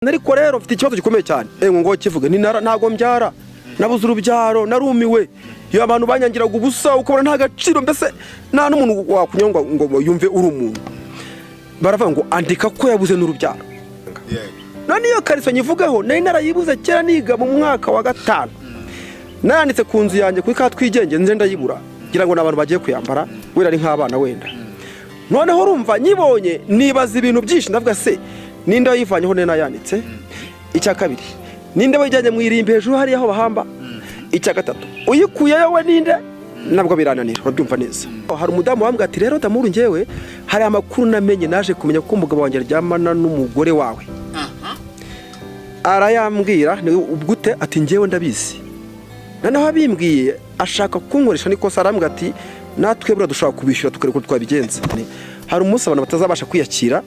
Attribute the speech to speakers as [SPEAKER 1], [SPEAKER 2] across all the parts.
[SPEAKER 1] Ariko rero mfite ikibazo gikomeye cyane. Ngo kivuge ni ntago mbyara, nabuze urubyaro, narumiwe. Iyo abantu banyangiraga ubusa, ukabona nta gaciro, mbese nta n'umuntu wakunyura ngo yumve uri umuntu. Baravuga ngo andika ko yabuze n'urubyaro. None iyo kariso nyivugaho, nari narayibuze kera niga mu mwaka wa 5. Nayanditse ku nzu yanjye kuri ka twigenge, nze ndayibura, ngira ngo ni abantu bagiye kuyambara, wenda ari nk'abana wenda. Noneho urumva nyibonye nibaza ibintu byinshi, ndavuga: se ninde wayivanyeho nari nayanditse? Icya kabiri, ninde wayijyanye mu irimbi hejuru hariya aho bahamba? Icya gatatu, uyikuyeyo we ninde? Nabwo birananira. Urabyumva neza. Hari umudamu wambwiye ati: "Rero Damuru, njyewe hari amakuru namenye, naje kumenya ko umugabo wanjye aryamana n'umugore wawe." Arayambwira ni gute? Ati: "Njyewe ndabizi." Noneho abimbwiye ashaka kunkoresha n'ikosa, arambwira ati: "Natwe buriya dushobora kubishyura, tukareba uko twabigenza." Hari umunsi abantu batazabasha kwiyakira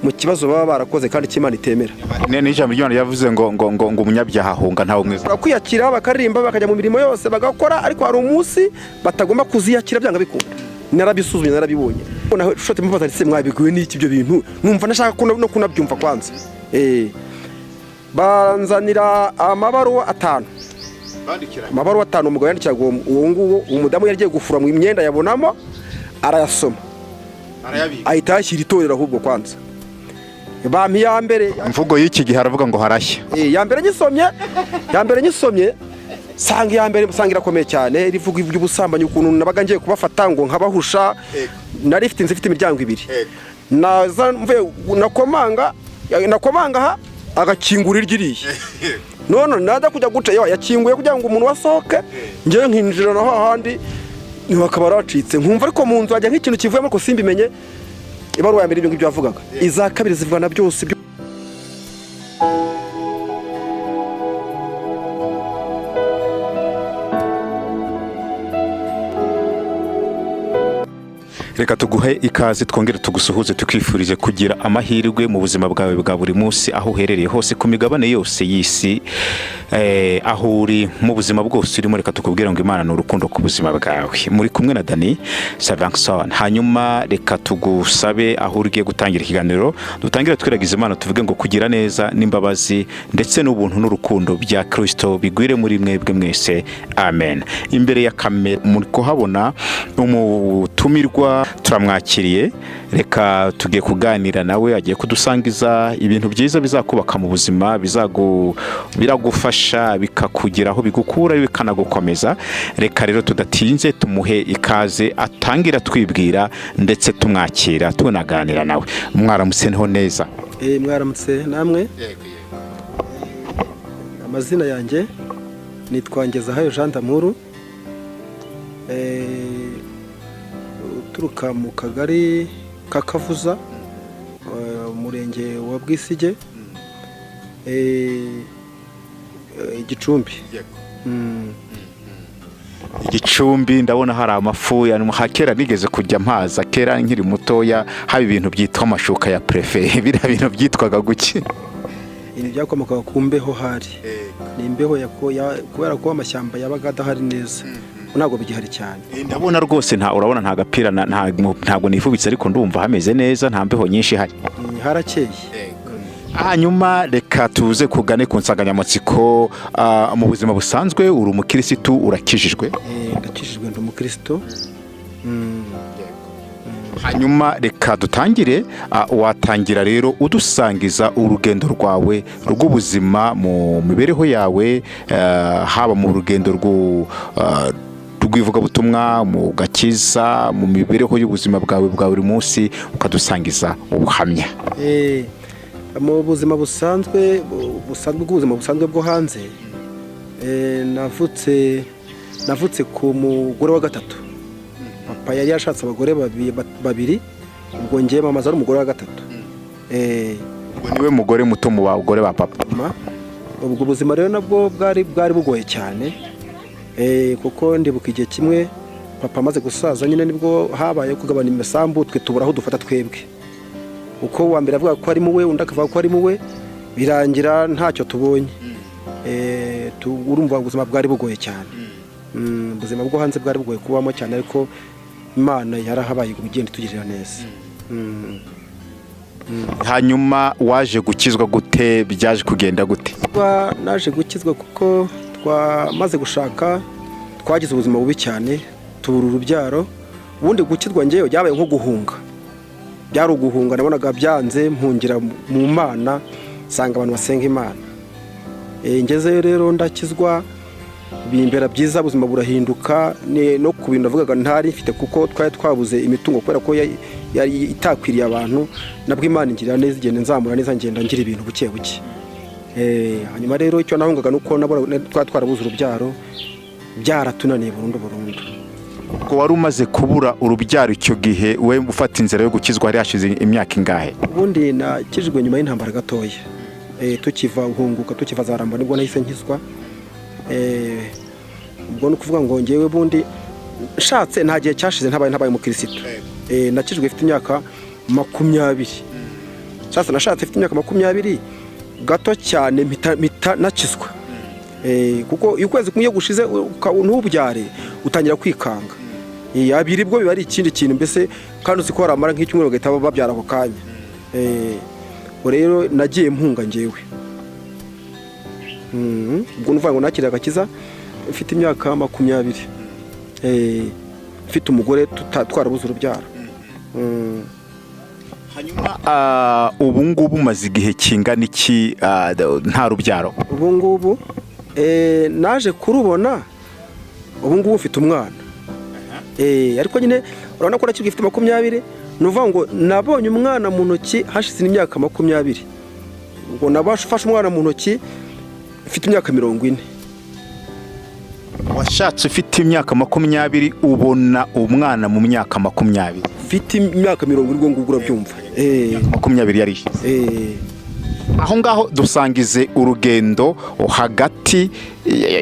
[SPEAKER 1] mu kibazo baba barakoze kandi cy'Imana itemera.
[SPEAKER 2] N'ijambo ry'Imana ryavuze ngo umunyabyaha ahunga ntawe mwiza.
[SPEAKER 1] Kwiyakira bakaririmba, bakajya mu mirimo yose bagakora, ariko hari umunsi batagomba kuziyakira byanga bikunda. Narabisuzumye, narabibonye. Naho shote mubaza ndetse mwabiguwe n'iki ibyo bintu? Numva nashaka no kunabyumva kwanza. Banzanira amabaruwa 5, amabaruwa 5 umugabo yandikiraga uwo nguwo. Uwo mudamu yagiye gufura mu myenda, yabonamo, arayasoma, ahita yashyira itorero ahubwo kwanza. Bampa iya mbere.
[SPEAKER 2] Imvugo y'iki gihe aravuga ngo harashya.
[SPEAKER 1] Ya mbere nyisomye, ya mbere nyisomye sanga iya mbere sanga irakomeye cyane, rivuga iby'ubusambanyi, ukuntu nabaga ngiye kubafata ngo nkabahusha. Nari ifite inzu ifite imiryango ibiri, naza mvuye nakomanga, nakomanga aha agakingura iryiriye. None najya kujya guca yakinguye kugira ngo umuntu wasohoke, ngewe nkinjira naho ahandi bakaba baracitse, nkumva ariko mu nzu hajya nk'ikintu kivuyemo, ariko simbimenye. Ibaruwa ya mbere ibyo ngibyo yavugaga, iza kabiri zivuga na byose.
[SPEAKER 2] Reka tuguhe ikaze, twongere tugusuhuze, tukwifurize kugira amahirwe mu buzima bwawe bwa buri munsi, aho uherereye hose ku migabane yose y'isi, aho uri mu buzima bwose urimo. Reka tukubwire ngo Imana ni urukundo ku buzima bwawe. Muri kumwe na Dani Savanson. Hanyuma reka tugusabe, aho ugiye gutangira ikiganiro, dutangire twiragiza Imana, tuvuge ngo kugira neza n'imbabazi ndetse n'ubuntu n'urukundo bya Kristo bigwire muri mwebwe mwese, amen. Imbere ya kamera muri kuhabona umutumirwa, turamwakiriye. Reka tugiye kuganira nawe, agiye kudusangiza ibintu byiza bizakubaka mu buzima, biragufasha, bikakugeraho, bigukura, bikanagukomeza. Reka rero tudatinze tumuhe ikaze, atangira twibwira ndetse tumwakira, tunaganira nawe. Mwaramutse neza?
[SPEAKER 1] Mwaramutse namwe. Amazina yanjye nitwa Ngezahayo Jean Damuru, uturuka mu kagari ka Kavuza, umurenge wa Bwisige, Gicumbi.
[SPEAKER 2] Igicumbi ndabona hari amafu kera nigeze kujya mpaza kera nkiri mutoya, haba ibintu byitwa amashuka ya préfet. Biriya bintu byitwaga guki?
[SPEAKER 1] Ibi byakomokaga ku mbeho, hari ni imbeho kubera ko amashyamba yabaga adahari neza. Ntabwo bigihari cyane.
[SPEAKER 2] Ndabona rwose nta, urabona nta gapira, ntabwo nifubitse, ariko ndumva hameze neza, nta mbeho nyinshi ihari.
[SPEAKER 1] Harakeye.
[SPEAKER 2] Hanyuma reka tuze kugane ku nsanganyamatsiko. Mu buzima busanzwe uri umukirisitu, urakijijwe?
[SPEAKER 1] Ndakijijwe, ndi umukristo.
[SPEAKER 2] Hanyuma reka dutangire. Watangira rero udusangiza urugendo rwawe rw'ubuzima mu mibereho yawe, haba mu rugendo rw'ivugabutumwa, mu gakiza, mu mibereho y'ubuzima bwawe bwa buri munsi, ukadusangiza ubuhamya.
[SPEAKER 1] Mu buzima busanzwe, busanzwe bw'ubuzima busanzwe bwo hanze, navutse ku mugore wa gatatu. Papa yari yashatse abagore babiri, ubwo ngewe mama aza ari umugore wa gatatu.
[SPEAKER 2] Ubwo niwe mugore muto mu bagore ba papa?
[SPEAKER 1] Ubwo buzima rero nabwo bwari bugoye cyane, kuko ndibuka igihe kimwe papa amaze gusaza nyine, nibwo habaye kugabana imisambu, twe tubura aho dufata twebwe, uko uwa mbere avuga ko ari muwe, undi akavuga ko ari muwe, birangira ntacyo tubonye. Urumva ubuzima bwari bugoye cyane. Ubuzima bwo hanze bwari bugoye kubamo cyane, ariko Imana yarahabaye igenda itugirira neza.
[SPEAKER 2] Hanyuma waje gukizwa gute? Byaje kugenda gute?
[SPEAKER 1] Naje gukizwa kuko twamaze gushaka, twagize ubuzima bubi cyane, tubura urubyaro. Ubundi gukizwa ngewe byabaye nko guhunga, byari uguhunga. Nabonaga byanze, mpungira mu Mana, nsanga abantu basenga Imana. Ngezeyo rero ndakizwa, bimbera byiza, ubuzima burahinduka. No ku bintu navugaga ntari mfite, kuko twari twabuze imitungo kubera ko yari itakwiriye abantu, nabwo Imana ingirira neza, igenda nzamura neza, ngenda ngira ibintu buke buke. Hanyuma rero icyo nahungaga nuko twari twarabuze urubyaro, byaratunaniye burundu burundu.
[SPEAKER 2] Ubwo wari umaze kubura urubyaro icyo gihe, we ufata inzira yo gukizwa hari hashize imyaka ingahe?
[SPEAKER 1] Ubundi nakijijwe nyuma y'intambara gatoya. Tukiva uhunguka, tukiva za Ramba, nibwo nahise nkizwa. Ubwo ni ukuvuga ngo ngewe bundi nshatse nta gihe cyashize ntabaye umukirisitu. Nakijijwe mfite imyaka 20. Sasa nashatse mfite imyaka 20 gato cyane, mpita nakizwa. Kuko iyo ukwezi kumwe iyo gushize ntubyare, utangira kwikanga. Abiri bwo biba ari ikindi kintu mbese, kandi uzi ko haramara nk'icyumweru bagahita babyara ako kanya. Ubwo rero nagiye mpunga ngewe. Ubwo nuvuga ngo nakiriye agakiza mfite imyaka 20, mfite umugore twarabuze urubyaro.
[SPEAKER 2] Hanyuma ubu ngubu umaze igihe kingana iki nta rubyaro?
[SPEAKER 1] Ubu ngubu naje kurubona, ubu ngubu mfite umwana. Ariko nyine urabona ko nakirwa ifite 20, ni ukuvuga ngo nabonye umwana mu ntoki hashize imyaka 20. Ubwo nabafashe umwana mu ntoki mfite imyaka 40.
[SPEAKER 2] Washatse ufite imyaka 20, ubona umwana mu myaka 20?
[SPEAKER 1] Mfite imyaka 40, ubwo ngubwo urabyumva.
[SPEAKER 2] 20 yari ishize. Aho ngaho dusangize urugendo hagati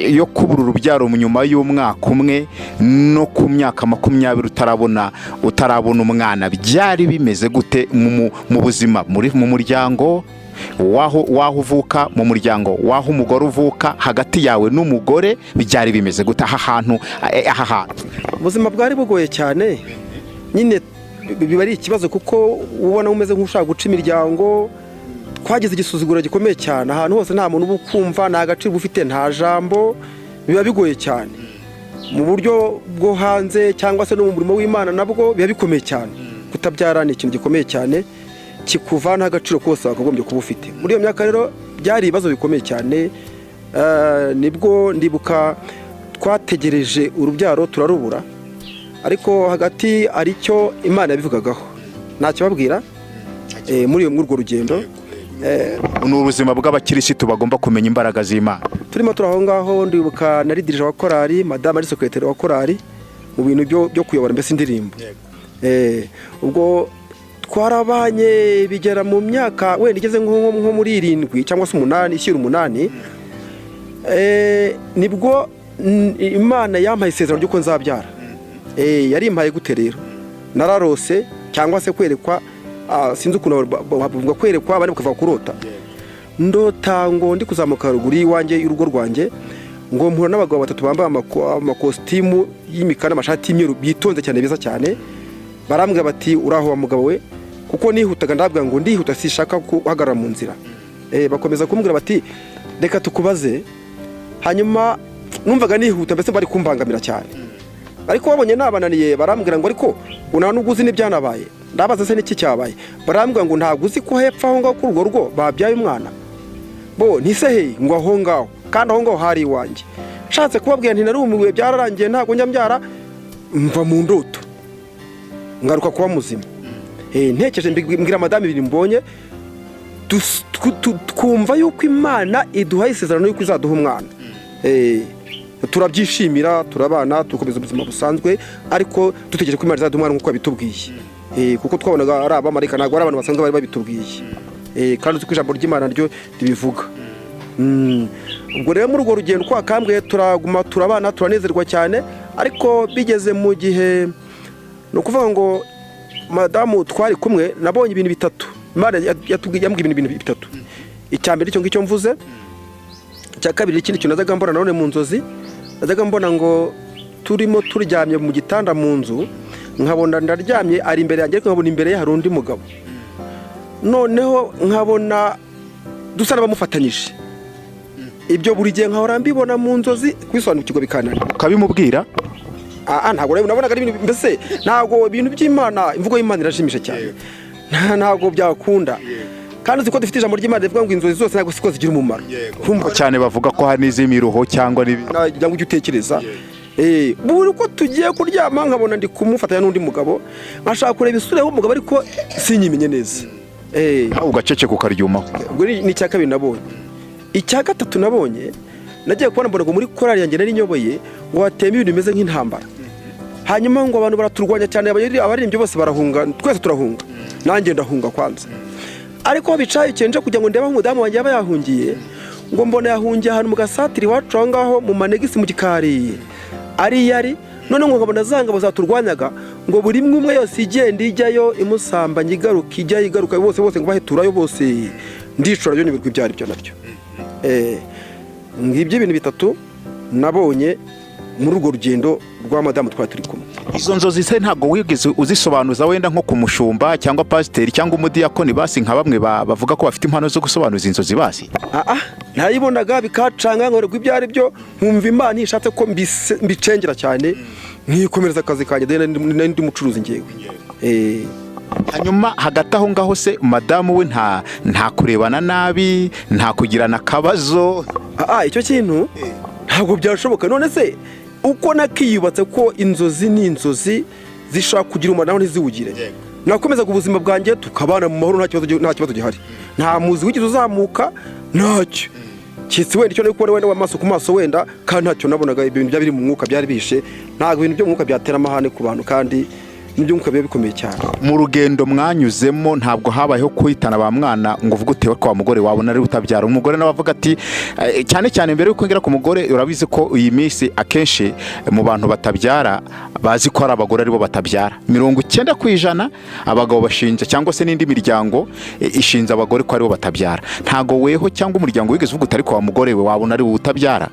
[SPEAKER 2] yo kubura urubyaro nyuma y'umwaka umwe no ku myaka 20 utarabona umwana, byari bimeze gute mu buzima, mu muryango waho uvuka, mu muryango waho umugore uvuka, hagati yawe n'umugore byari bimeze gute aha hantu, aha hantu?
[SPEAKER 1] Ubuzima bwari bugoye cyane nyine, biba ari ikibazo kuko ubona umeze nk'ushaka guca imiryango. Twagize igisuzuguro gikomeye cyane ahantu hose, nta muntu uba ukumva, nta gaciro uba ufite, nta jambo, biba bigoye cyane mu buryo bwo hanze cyangwa se no mu murimo w'Imana nabwo biba bikomeye cyane. Kutabyara ni ikintu gikomeye cyane kikuvanaho agaciro kose wakagombye kuba ufite. Muri iyo myaka rero byari ibibazo bikomeye cyane. Nibwo ndibuka twategereje urubyaro turarubura, ariko hagati hari icyo Imana yabivugagaho ntakibabwira muri urwo rugendo.
[SPEAKER 2] Ni ubuzima bw'abakirisitu bagomba kumenya imbaraga z'Imana.
[SPEAKER 1] Turimo turi aho ngaho, ndibuka nari dirija wa korali, madamu ari secrétaire wa korali mu bintu byo kuyobora mbese indirimbo. Ubwo twarabanye bigera mu myaka wenda igeze nko muri 7 cyangwa se 8, ishyira 8, nibwo Imana yampaye isezerano ry'uko nzabyara. Yarimpaye gute rero? Nararose cyangwa se kwerekwa, sinzi ukuntu bavuga kwerekwa, abandi bakavuga kurota. Ndota ngo ndi kuzamuka ruguru y'iwanjye, y'urugo rwanjye, ngo mpura n'abagabo batatu bambaye amakositimu y'imikara n'amashati y'imyeru, bitonze cyane, beza cyane. Barambwira bati: "Uraho wa mugabo we?" Kuko nihutaga, ndabwira ngo ndihuta, sishaka guhagarara mu nzira. Bakomeza kumbwira bati: "Reka tukubaze." Hanyuma numvaga nihuta, mbese bari kumbangamira cyane, ariko babonye nabananiye, barambwira ngo: "Ariko ngo nta nubwo uzi n'ibyanabaye." Ndabaza: "Se n'iki cyabaye?" Barambwira ngo: "Ntabwo uzi ko hepfo aho ngaho kuri urwo rugo babyaye umwana?" Bo ntise he? Ngo aho ngaho, kandi aho ngaho hari iwanjye. Nshatse kubabwira nti narumiwe, byararangiye, ntabwo njya mbyara. Mva mu ndoto ngaruka kuba muzima. Ntekereje, mbwira madamu ibintu mbonye, twumva yuko Imana iduhaye isezerano yuko izaduha umwana. Turabyishimira, turabana, dukomeza ubuzima busanzwe, ariko dutegereje ko Imana izaduha umwana nk'uko yabitubwiye. Kuko twabonaga ari abamarayika, ntabwo ari abantu basanzwe bari babitubwiye. Kandi uzi ko ijambo ry'Imana ryo ribivuga. Ubwo rero muri urwo rugendo uko wakambwiye, turaguma turabana, turanezerwa cyane. Ariko bigeze mu gihe, ni ukuvuga ngo madamu twari kumwe, nabonye ibintu bitatu. Imana yatubwiye, yambwiye ibintu bitatu. Icya mbere icyo ngicyo mvuze, icya kabiri ikindi kintu najyaga mbona nanone mu nzozi, najyaga mbona ngo turimo turyamye mu gitanda mu nzu, nkabona ndaryamye ari imbere yanjye, ariko nkabona imbere ye hari undi mugabo. Noneho nkabona dusa n'abamufatanyije. Ibyo buri gihe nkahora mbibona mu nzozi, kubisobanukirwa bikananira.
[SPEAKER 2] Ukabimubwira?
[SPEAKER 1] Ah, ntabwo nabonaga ari ibintu, mbese ntabwo ibintu by'Imana, imvugo y'Imana irashimisha cyane. Ntabwo byakunda. Kandi uzi ko dufite ijambo ry'Imana rivuga ngo inzozi zose ntabwo siko zigira umumaro. Urumva?
[SPEAKER 2] Cyane, bavuga ko hari n'iz'imiruho cyangwa n'ibindi.
[SPEAKER 1] Nagira ngo ujye utekereza. Buri uko tugiye kuryama nkabona ndi kumufatanya n'undi mugabo, nkashaka kureba isura y'uwo mugabo ariko sinyimenye neza.
[SPEAKER 2] Nawe ugaceceka ukaryumaho.
[SPEAKER 1] Ubwo ni icya kabiri nabonye. Icya gatatu nabonye, nagiye kubona mbona ngo muri korali yanjye nari nyoboye ngo hatema ibintu bimeze nk'intambara, hanyuma ngo abantu baraturwanya cyane, abaririmbyi bose barahunga, twese turahunga, nanjye ndahunga kwanza. Ariko aho bicaye nje kugira ngo ndebe aho umudamu wanjye yaba yahungiye, ngo mbona yahungiye ahantu mu gasatiri iwacu aho ngaho mu manegisi mu gikari ari yari. None ngo nkabona za ngabo zaturwanyaga, ngo buri imwe umwe yose igenda ijyayo imusambanya, igaruka, ijyayo igaruka, bose bose ngo baheturayo bose. Ndicura byo nyoberwa ibyo ari byo nabyo. Ngibyo ibintu bitatu nabonye muri urwo rugendo rwa madamu twari turi kumwe.
[SPEAKER 2] Izo nzozi se ntabwo wigeze uzisobanuza wenda nko ku mushumba cyangwa pasiteri cyangwa umudiyakoni, basi nka bamwe bavuga ko bafite impano zo gusobanuza inzozi basi?
[SPEAKER 1] Ah, nayibonaga bikacanga, nkorerwa ibyo ari byo, nkumva Imana ishatse ko mbicengera cyane, nkikomereza akazi kanjye. Dore nari ndi umucuruzi ngewe.
[SPEAKER 2] Hanyuma hagati aho ngaho se madamu we nta kurebana nabi, nta kugirana akabazo?
[SPEAKER 1] Ah, icyo kintu ntabwo byashoboka. None se uko nakiyubatse ko inzozi ni inzozi zishobora kugira umumaro nawe ntiziwugire? Nakomezaga ubuzima bwanjye, tukabana mu mahoro, nta kibazo gihari, nta muzi wigeze uzamuka, ntacyo, keretse wenda icyo nari kubona wenda amaso ku maso wenda, kandi ntacyo nabonaga. Ibyo bintu byari biri mu mwuka, byari bihishe. Ntabwo ibintu byo mu mwuka byatera amahane ku bantu, kandi n'iby'umwuka biba bikomeye cyane.
[SPEAKER 2] Mu rugendo mwanyuzemo ntabwo habayeho kwitana ba mwana ngo uvuge utewe kwa mugore wabona ari utabyara, umugore nawe avuga ati cyane cyane mbere yuko ngera ku mugore, urabizi ko iyi minsi akenshi mu bantu batabyara bazi ko ari abagore aribo batabyara, 90% abagabo bashinja cyangwa se n'indi miryango ishinja abagore ko aribo batabyara. Ntabwo weho cyangwa umuryango wigeze uvuga uti ariko wa mugore we wabona ari wowe utabyara?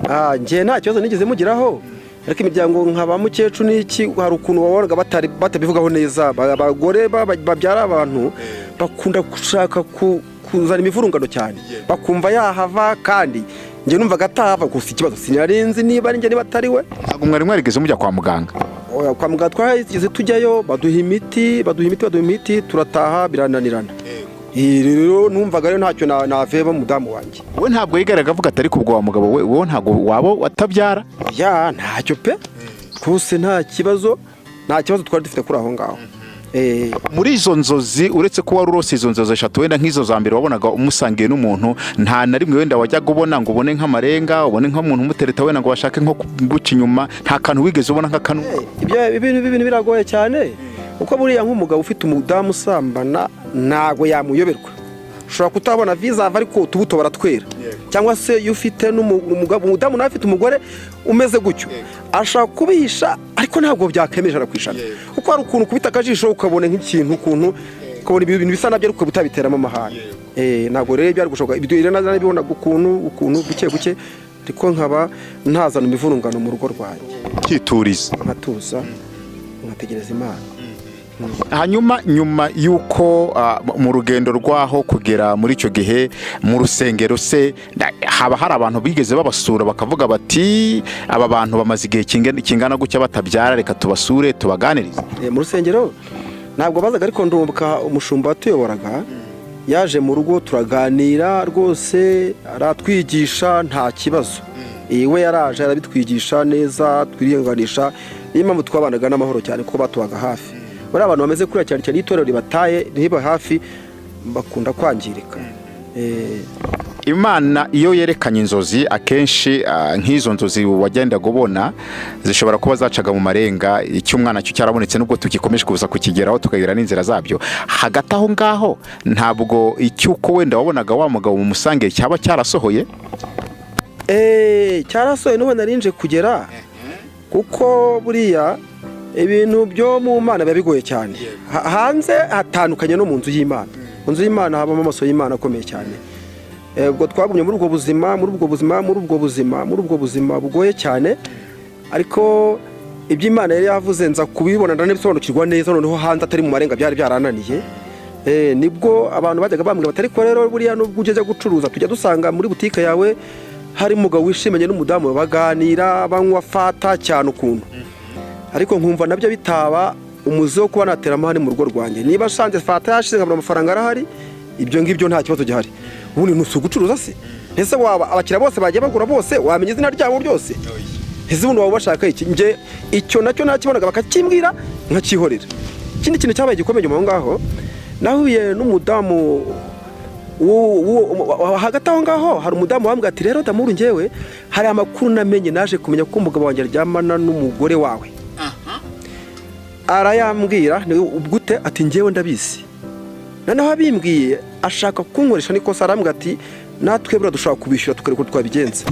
[SPEAKER 1] Ah, njye nta kibazo nigeze mugiraho, ariko imiryango nka ba mukecuru n'iki, hari ukuntu wabonaga batari batabivugaho neza. Abagore babyara abantu bakunda gushaka kuzana imivurungano cyane, bakumva yahava, kandi njye numvaga atahava. Gusa ikibazo sinarinzi niba ari njye, niba atari we.
[SPEAKER 2] Ntabwo mwari mwarigeze mujya kwa muganga?
[SPEAKER 1] Oya, kwa muganga twahigeze tujyayo, baduha imiti, baduha imiti, baduha imiti, turataha birananirana. Rero numvaga rero ntacyo naveba umudamu wanjye.
[SPEAKER 2] We ntabwo yigaraga avuga ati ariko ubwo wa mugabo we, wowe ntabwo waba watabyara?
[SPEAKER 1] Ya, ntacyo pe, rwose nta kibazo, nta kibazo twari dufite kuri aho ngaho.
[SPEAKER 2] Muri izo nzozi, uretse ko wari urose izo nzozi eshatu, wenda nk'izo za mbere wabonaga umusangiye n'umuntu, nta na rimwe wenda wajyaga ubona ngo ubone nk'amarenga, ubone nk'umuntu umutereta, wenda ngo bashake nko kuguca inyuma? Nta kantu wigeze ubona nk'akantu?
[SPEAKER 1] Ibyo ibintu biragoye cyane, kuko buriya nk'umugabo ufite umudamu usambana ntabwo yamuyoberwa. Ushobora kutabona vizava, ariko utubuto baratwera. Cyangwa se iyo ufite n'umugabo, umudamu nawe afite umugore umeze gutyo, ashobora kubihisha, ariko ntabwo byakemera 100%, kuko hari ukuntu ukubita akajisho ukabona nk'ikintu, ukuntu ukabona ibintu bisa nabyo, ariko ukaba utabiteramo amahane. Ntabwo rero byari gushoboka. Ibyo rero nabibonaga ukuntu buke buke, ariko nkaba ntazana imivurungano mu rugo rwanjye.
[SPEAKER 2] Ukituriza.
[SPEAKER 1] Nkatuza, nkategereza Imana.
[SPEAKER 2] Hanyuma nyuma y'uko mu rugendo rwaho kugera muri icyo gihe mu rusengero se haba hari abantu bigeze babasura bakavuga bati aba bantu bamaze igihe kingana gutya batabyara, reka tubasure tubaganirize?
[SPEAKER 1] Mu rusengero ntabwo bazaga, ariko ndumva umushumba watuyoboraga yaje mu rugo turaganira rwose, aratwigisha, nta kibazo. We yaraje arabitwigisha neza, twirihanganisha. Niyo mpamvu twabanaga n'amahoro cyane, kuko batubaga hafi. Bariya abantu bameze kuriya, cyane cyane iyo itorero ribataye ntiba hafi, bakunda kwangirika.
[SPEAKER 2] Imana iyo yerekanye inzozi akenshi, nk'izo nzozi wagendaga ubona zishobora kuba zacaga mu marenga. Icyo umwana cyo cyarabonetse, nubwo tugikomeje kuza kukigeraho tukagira n'inzira zabyo. Hagati aho ngaho ntabwo icyuko wenda wabonaga wa mugabo mu musange cyaba cyarasohoye?
[SPEAKER 1] Cyarasohoye, n'ubu narinje kugera, kuko buriya ibintu byo mu Mana biba bigoye cyane. Hanze hatandukanye no mu nzu y'Imana. Mu nzu y'Imana habamo amaso y'Imana akomeye cyane. Ubwo twagumye muri ubwo buzima, muri ubwo buzima, muri ubwo buzima, muri ubwo buzima bugoye cyane, ariko ibyo Imana yari yavuze nza kubibona, ndanabisobanukirwa neza noneho hanze atari mu marenga byari byarananiye. Nibwo abantu bajyaga bambwira bati: "Ariko rero buriya nubwo ujya gucuruza, tujya dusanga muri butike yawe hari umugabo wishimanye n'umudamu, baganira, banywa fanta cyane ukuntu." Ariko nkumva nabyo bitaba umuzi wo kuba natera amahane mu rugo rwanjye. Niba asanze fanta yashize, nkabona amafaranga arahari, ibyo ngibyo nta kibazo gihari. Ubundi ntusi ugucuruza se? Ese waba abakiriya bose bagiye bagura bose wamenya izina ryabo ryose? Ese ubundi waba ubashaka iki? Njye icyo nacyo nakibonaga bakakimbwira nkacyihorera. Ikindi kintu cyabaye gikomeye nyuma aho ngaho, nahuye n'umudamu hagati aho ngaho. Hari umudamu wambwira ati: "Rero Damuru, njyewe hari amakuru namenye, naje kumenya ko umugabo wanjye aryamana n'umugore wawe." Arayambwira ni gute? Ati: "Njyewe ndabizi." Noneho abimbwiye ashaka kunkoresha n'ikosa, arambwira ati: "Natwe buriya dushobora kubishyura tukareka uko twabigenza."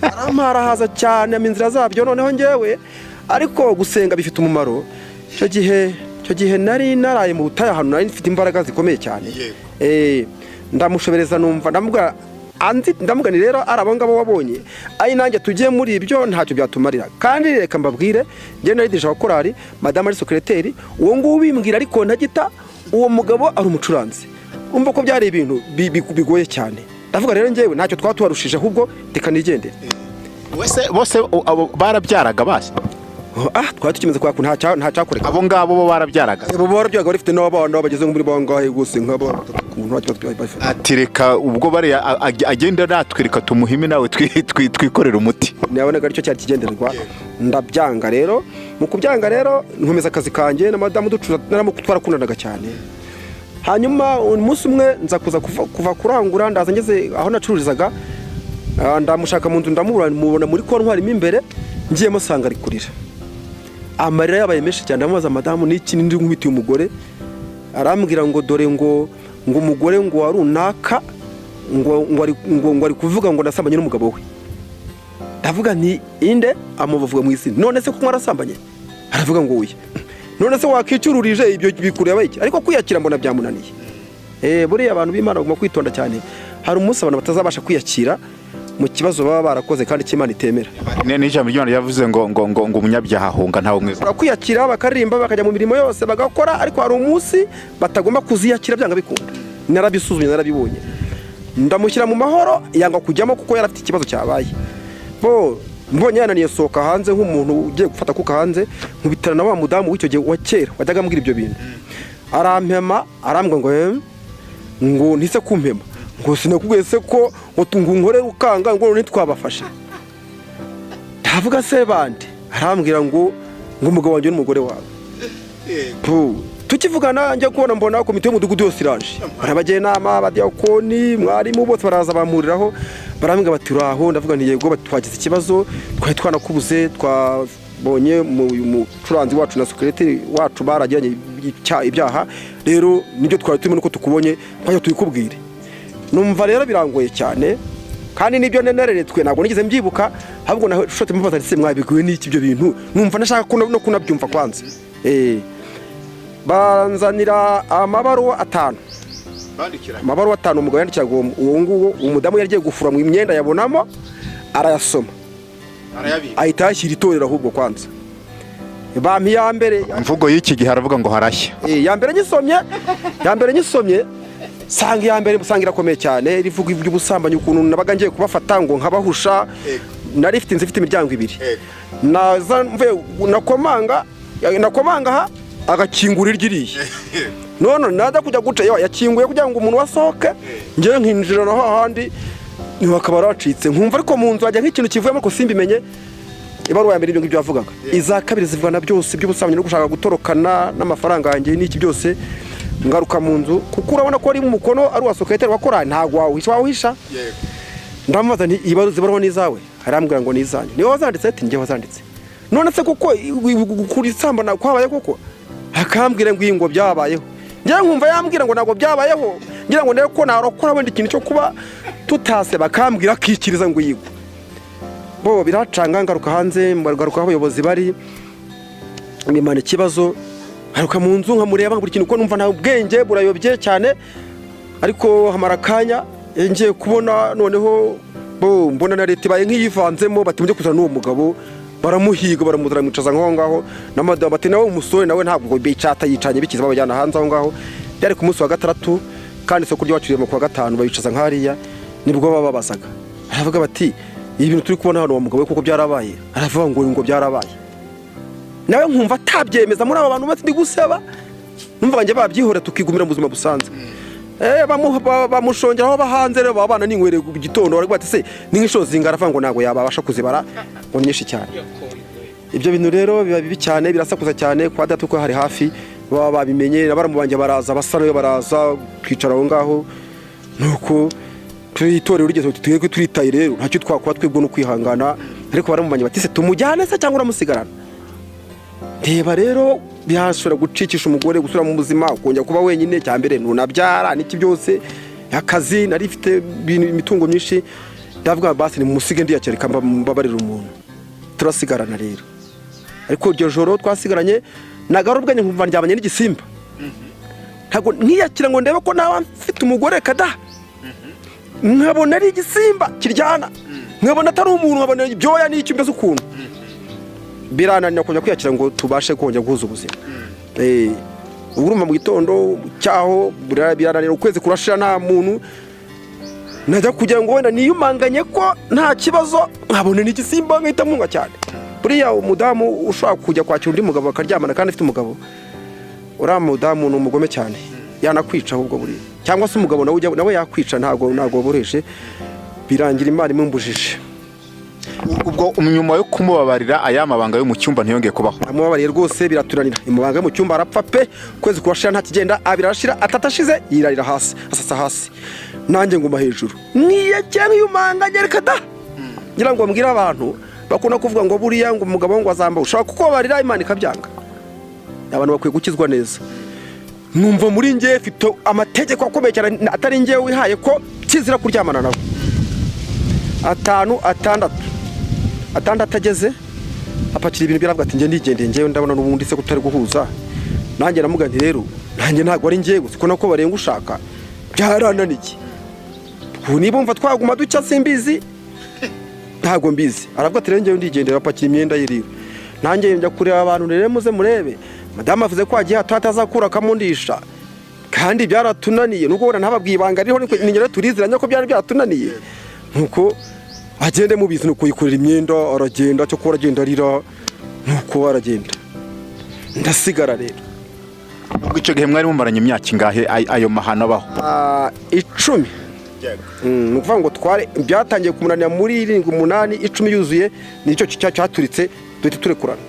[SPEAKER 1] Aramparahaza cyane, ama inzira zabyo. Noneho njyewe ariko gusenga bifite umumaro. Icyo gihe nari naraye mu butayu, ahantu nari mfite imbaraga zikomeye cyane. Ndamushobereza, numva ndamubwira anzi, ndamubwira nti: "Rero ari abo ngabo wabonye, ari nanjye tugiye muri ibyo, ntacyo byatumarira. Kandi reka mbabwire, njyewe nari dirija wa korali, madamu ari secrétaire." Uwo nguwo ubimbwira ariko ntagita, uwo mugabo ari umucuranzi. Umva ko byari ibintu bigoye cyane. Ndavuga rero njyewe ntacyo twaba tubarushije, ahubwo reka nigendere.
[SPEAKER 2] Wese bose abo barabyaraga basi?
[SPEAKER 1] Ah, twari tukimeze kwa kuntu, nta cyakoreka.
[SPEAKER 2] Abo ngabo bo barabyaraga?
[SPEAKER 1] Abo barabyaga, bafite n'abana bageze muri bangahe rwose, nk'abana batatu ukuntu, nta kibazo byari bafite.
[SPEAKER 2] Ati: "Reka ubwo bariya agenda natwereka tumuhime, nawe twikorere umuti."
[SPEAKER 1] Nabonaga aricyo cyari kigendererwa, ndabyanga. Rero mu kubyanga rero, nkomeza akazi kanjye na madamu ducuruza, twarakundanaga cyane. Hanyuma umunsi umwe nza kuza kuva kurangura, ndaza ngeze aho nacururizaga, ndamushaka mu nzu ndamubura, mubona muri kontwari mo imbere. Ngiyemo sanga ari kurira, amarira yabaye menshi cyane. Ndamubaza: "Madamu, ni iki? Ndi nkubitiye umugore?" Arambwira ngo: "Dore ngo umugore ngo wa runaka ngo ari kuvuga ngo nasambanye n'umugabo we." Ndavuga nti: "Inde?" Amubavuga mu izina. "None se ko mwarasambanye?" Aravuga ngo: "Oya." "None se wakicururije, ibyo bikureba iki?" Ariko kwiyakira mbona byamunaniye. Buriya abantu b'Imana bagomba kwitonda cyane. Hari umunsi abantu batazabasha kwiyakira mu kibazo baba barakoze kandi cy'Imana itemera.
[SPEAKER 2] N'ijambo ry'Imana ryavuze ngo umunyabyaha ahunga ntawe umwiza.
[SPEAKER 1] Kwiyakira bakaririmba, bakajya mu mirimo yose bagakora, ariko hari umunsi batagomba kuziyakira byanga bikunda. Narabisuzumye, narabibonye. Ndamushyira mu mahoro, yanga kujyamo kuko yari afite ikibazo cyabaye. Bo mbonye yananiye, sohoka hanze nk'umuntu ugiye gufata kuka hanze, nkubitana na wa mudamu w'icyo gihe wa kera wajyaga ambwira ibyo bintu. Arampema, arambwira ngo: Ngo ntise kumpema?" Ngo: "Sinakubwiye se ko ngo nkorere ukanga?" Ngo: "Ntitwabafashe." Ndavuga: "Se bande?" Arambwira ngo umugabo wanjye n'umugore wawe. Tukivugana, njya kubona mbona komite y'umudugudu yose iraje, barabagira inama, abadiyakoni, mwarimu, bose baraza bampuriraho, barambwira bati: "Uraho?" Ndavuga nti: "Yego." Bati: "Twagize ikibazo, twari twanakubuze, twabonye umucuranzi wacu na secrétaire wacu baragiranye ibyaha. Rero nibyo twari turimo, nuko tukubonye twajya tubikubwire." Numva rero birangoye cyane, kandi nibyo nereretswe ntabwo nigeze mbyibuka. Ahubwo nashote mubaza ndetse: "Mwabiguwe n'iki ibyo bintu?" Numva nashaka no kunabyumva kwanza. Banzanira amabaruwa atanu, amabaruwa atanu umugabo yandikiraga uwo nguwo. Umudamu yari agiye gufura mu myenda, yabonamo arayasoma, ahita yashyira itorero. Ahubwo kwanza bampa iya mbere.
[SPEAKER 2] Imvugo y'iki gihe aravuga ngo harashya.
[SPEAKER 1] Ya mbere nyisomye, sanga iya mbere usanga irakomeye cyane, rivuga iby'ubusambanyi, ukuntu nabaga ngiye kubafata ngo nkabahusha. Nari ifite inzu ifite imiryango ibiri, naza mvuye nakomanga, nakomanga aha agakingura iryiriye, none naza kujya guca yakinguye kugira ngo umuntu wasohoke, ngewe nkinjira naho ahandi akaba aracitse. Nkumva ariko mu nzu hajya nk'ikintu kivuyemo, ariko simbimenye. Ibaruwa ya mbere ibyo ngibyo yavugaga, iza kabiri zivuga na byose by'ubusambanyi no gushaka gutorokana n'amafaranga yanjye n'iki byose. Ngaruka mu nzu, kuko urabona ko ari mu mukono ari uwa secrétaire wa korali, ntabwo wawuhisha, wawuhisha. Ndamubaza nti: "Ibaruwa ni izawe?" Arambwira ngo: "Ni izanjye." "Niwe wazanditse?" Ati: "Njye wazanditse." "None se kuko kurisambana kwabaye koko?" Akambwira ngo iyi ngo byabayeho. Njyewe nkumva yambwira ngo ntabwo byabayeho, ngira ngo ndebe ko narokora wenda ikintu cyo kuba tutase, bakambwira akikiriza ngo yigwe bo. Biracanga, ngaruka hanze, ngaruka aho abayobozi bari, mbimana ikibazo. Ngaruka mu nzu nkamureba buri kintu, kuko numva nta ubwenge burayobye cyane. Ariko hamara akanya, ngiye kubona noneho bo mbona na leta ibaye nk'iyivanzemo, bati: "Mujye kuzana n'uwo mugabo." Baramuhiga, baramuzana, bamwicaza nk'aho ngaho na madamu, bati: "Nawe umusore nawe ntabwo bicata yicanye bikiza." Babajyana hanze aho ngaho. Byari ku munsi wa gatandatu, kandi isoko ry'iwacu riri ku wa gatanu, babicaza nk'hariya, nibwo bababazaga. Baravuga bati: "Ibi bintu turi kubona hano, wa mugabo we, kuko byarabaye?" Aravuga ngo byarabaye. Nawe nkumva atabyemeza muri aba bantu, bati ndi guseba. Numva njye babyihorera, tukigumira mu buzima busanzwe. Bamushongera aho bahanze rero, baba bananinywere ku gitondo. Baravuga bati: "Se ni nk'inshuro zingana?" Aravuga ngo ntabwo yabasha kuzibara, ngo ni nyinshi cyane. Ibyo bintu rero biba bibi cyane, birasakuza cyane. Kwa data uko hari hafi, baba babimenye, na baramu banjye baraza, basa nayo baraza, twicara aho ngaho. Nuko itorero rigeze bati: "Twebwe turitaye rero, ntacyo twakora twebwe no kwihangana." Ariko baramu banjye bati: "Se tumujyane se cyangwa uramusigarana?" Reba rero, byashobora gucikisha umugore, gusubira mu buzima, ukongera kuba wenyine. Cya mbere ntunabyara, n'iki byose, akazi nari mfite, imitungo myinshi. Ndavuga: "Basi nimumusige, ndiyakira, reka mbabarire umuntu." Turasigarana rero. Ariko iryo joro twasigaranye, nagarura ubwenge nkumva ndyamanye n'igisimba. Ntabwo nkiyakira ngo ndebe ko naba mfite umugore kada, nkabona ari igisimba kiryana, nkabona atari umuntu, nkabona ibyoya n'icyo, mbese ukuntu birananira kongera kwiyakira ngo tubashe kongera guhuza ubuzima. Ubu urumva mu gitondo cyaho birananira, ukwezi kurashira nta muntu. Najya kugira ngo wenda niyumanganye ko nta kibazo, nkabona n'igisimba, nkahita mpunga cyane. Buriya umudamu ushobora kujya kwakira undi mugabo bakaryamana kandi afite umugabo, uriya mudamu ni umugome cyane, yanakwica ahubwo buriya, cyangwa se umugabo nawe nawe yakwica. Ntabwo bureje, birangira Imana imumbujije.
[SPEAKER 2] Ubwo nyuma yo kumubabarira, aya mabanga yo mu cyumba ntiyongeye kubaho?
[SPEAKER 1] Amubabariye rwose, biraturanira. Imubanga yo mu cyumba arapfa pe. Ukwezi kurashira nta kigenda, abiri arashira, atatu ashize yirarira hasi, asasa hasi, nanjye nguma hejuru mwiyakira nk'iyumanganye, reka da. Ngira ngo mbwire abantu bakunda kuvuga ngo buriya ngo umugabo ngo azamba, ushobora kukubabarira Imana ikabyanga. Abantu bakwiye gukizwa neza. Numva muri njye mfite amategeko akomeye cyane, atari njye wihaye, ko kizira kuryamana nawe. Atanu, atandatu, atandatu ageze, apakira ibintu, biravuga ati: "Njye ndigendeye, njyewe ndabona n'ubundi se kutari guhuza." Nanjye namuga nti: "Rero nanjye ntabwo ari njyewe, siko nako barenga ushaka, byarananiye. Ubu niba umva twaguma ducya simbizi, ntabwo mbizi." Aravuga ati: "Rero njyewe ndigendera." Apakira imyenda ye rero, nanjye njya kureba abantu. Rero muze murebe, madamu avuze ko agiye hato atazakura akamundisha, kandi byaratunaniye. Nubwo wenda ntababwiye ibanga ririho, ni rero turiziranye ko byari byaratunaniye. Nuko agende mubizi, nuko yikorera imyenda aragenda, cyo kuba aragenda arira, nuko aragenda, ndasigara rero.
[SPEAKER 2] Ubwo icyo gihe mwari mumaranye imyaka ingahe ayo mahano abaho?
[SPEAKER 1] 10. Ni ukuvuga ngo tware byatangiye kumunanira muri 7, 8, 10 yuzuye nicyo cyaturitse, duhita turekurana.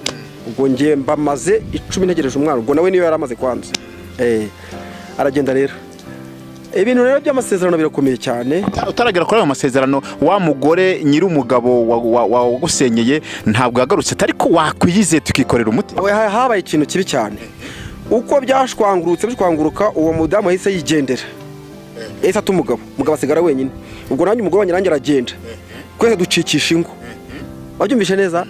[SPEAKER 1] Ubwo njye mbamaze 10 ntegereje umwana. Ubwo nawe niyo yari amaze kwanza. Aragenda rero. Ibintu rero by'amasezerano birakomeye cyane.
[SPEAKER 2] Utaragera kuri ayo masezerano, wa mugore nyir'umugabo wagusenyeye ntabwo yagarutse, ariko wakwiyize tukikorera umuti?
[SPEAKER 1] We, habaye ikintu kibi cyane. Uko byashwangurutse bishwanguruka, uwo mudamu yahise yigendera, yahise ata umugabo, umugabo asigara wenyine. Ubwo nanjye umugore wanjye nanjye aragenda, twese ducikisha ingo. Wabyumvishe neza,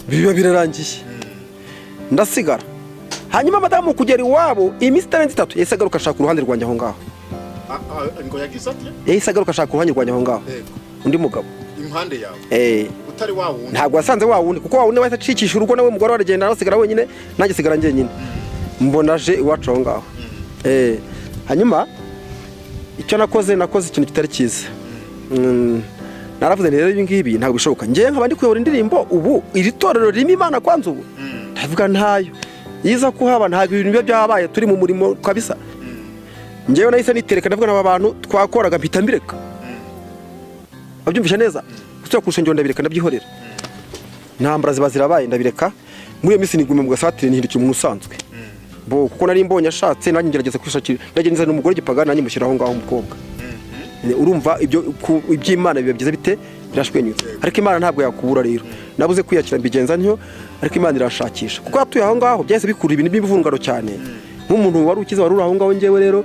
[SPEAKER 1] biba birarangiye, ndasigara. Hanyuma madamu kugera iwabo, iminsi itarenze 3 yahise agaruka ashaka uruhande rwanjye aho ngaho.
[SPEAKER 2] Ngo yagize ati?
[SPEAKER 1] Yahise agaruka ashaka uruhande rwanjye aho ngaho, undi mugabo.
[SPEAKER 2] Impande yawe? Utari wa wundi?
[SPEAKER 1] Ntabwo yasanze wa wundi, kuko wa wundi wahise acikisha urugo nawe. Umugore aragenda, nawe asigara wenyine, nanjye sigara njyenyine. Mbona aje iwacu aho ngaho. Hanyuma icyo nakoze, nakoze ikintu kitari cyiza. Naravuze nti: "Rero ibi ngibi ntabwo bishoboka." Njyewe nkaba ndi kuyobora indirimbo ubu, iri torero ririmo Imana kwanza. Ubu ndavuga ntayo iza kuhaba, ntabwo ibintu biba byabaye, turi mu murimo kabisa. Njyewe nahise nitereka, ndavuga n'aba bantu twakoraga, mpita mbireka. Wabyumvishe neza, gusubira ku rusengero ndabireka, ndabyihorera. Intambara ziba zirabaye, ndabireka. Muri iyo minsi nigume mu gasatire, nihindukira umuntu usanzwe bo, kuko nari mbonye ashatse, nanjye ngerageza kwishakira, ndagenza umugore w'igipagani, nanjye mushyira aho ngaho umukobwa. Urumva ibyo iby'Imana biba byiza bite, birashwenyutse, ariko Imana ntabwo yakubura. Rero nabuze kwiyakira, mbigenza ntyo, ariko Imana irashakisha, kuko yatuye aho ngaho byahise bikurura ibintu by'imivurungano cyane, nk'umuntu wari ukize wari uri aho ngaho. Njyewe rero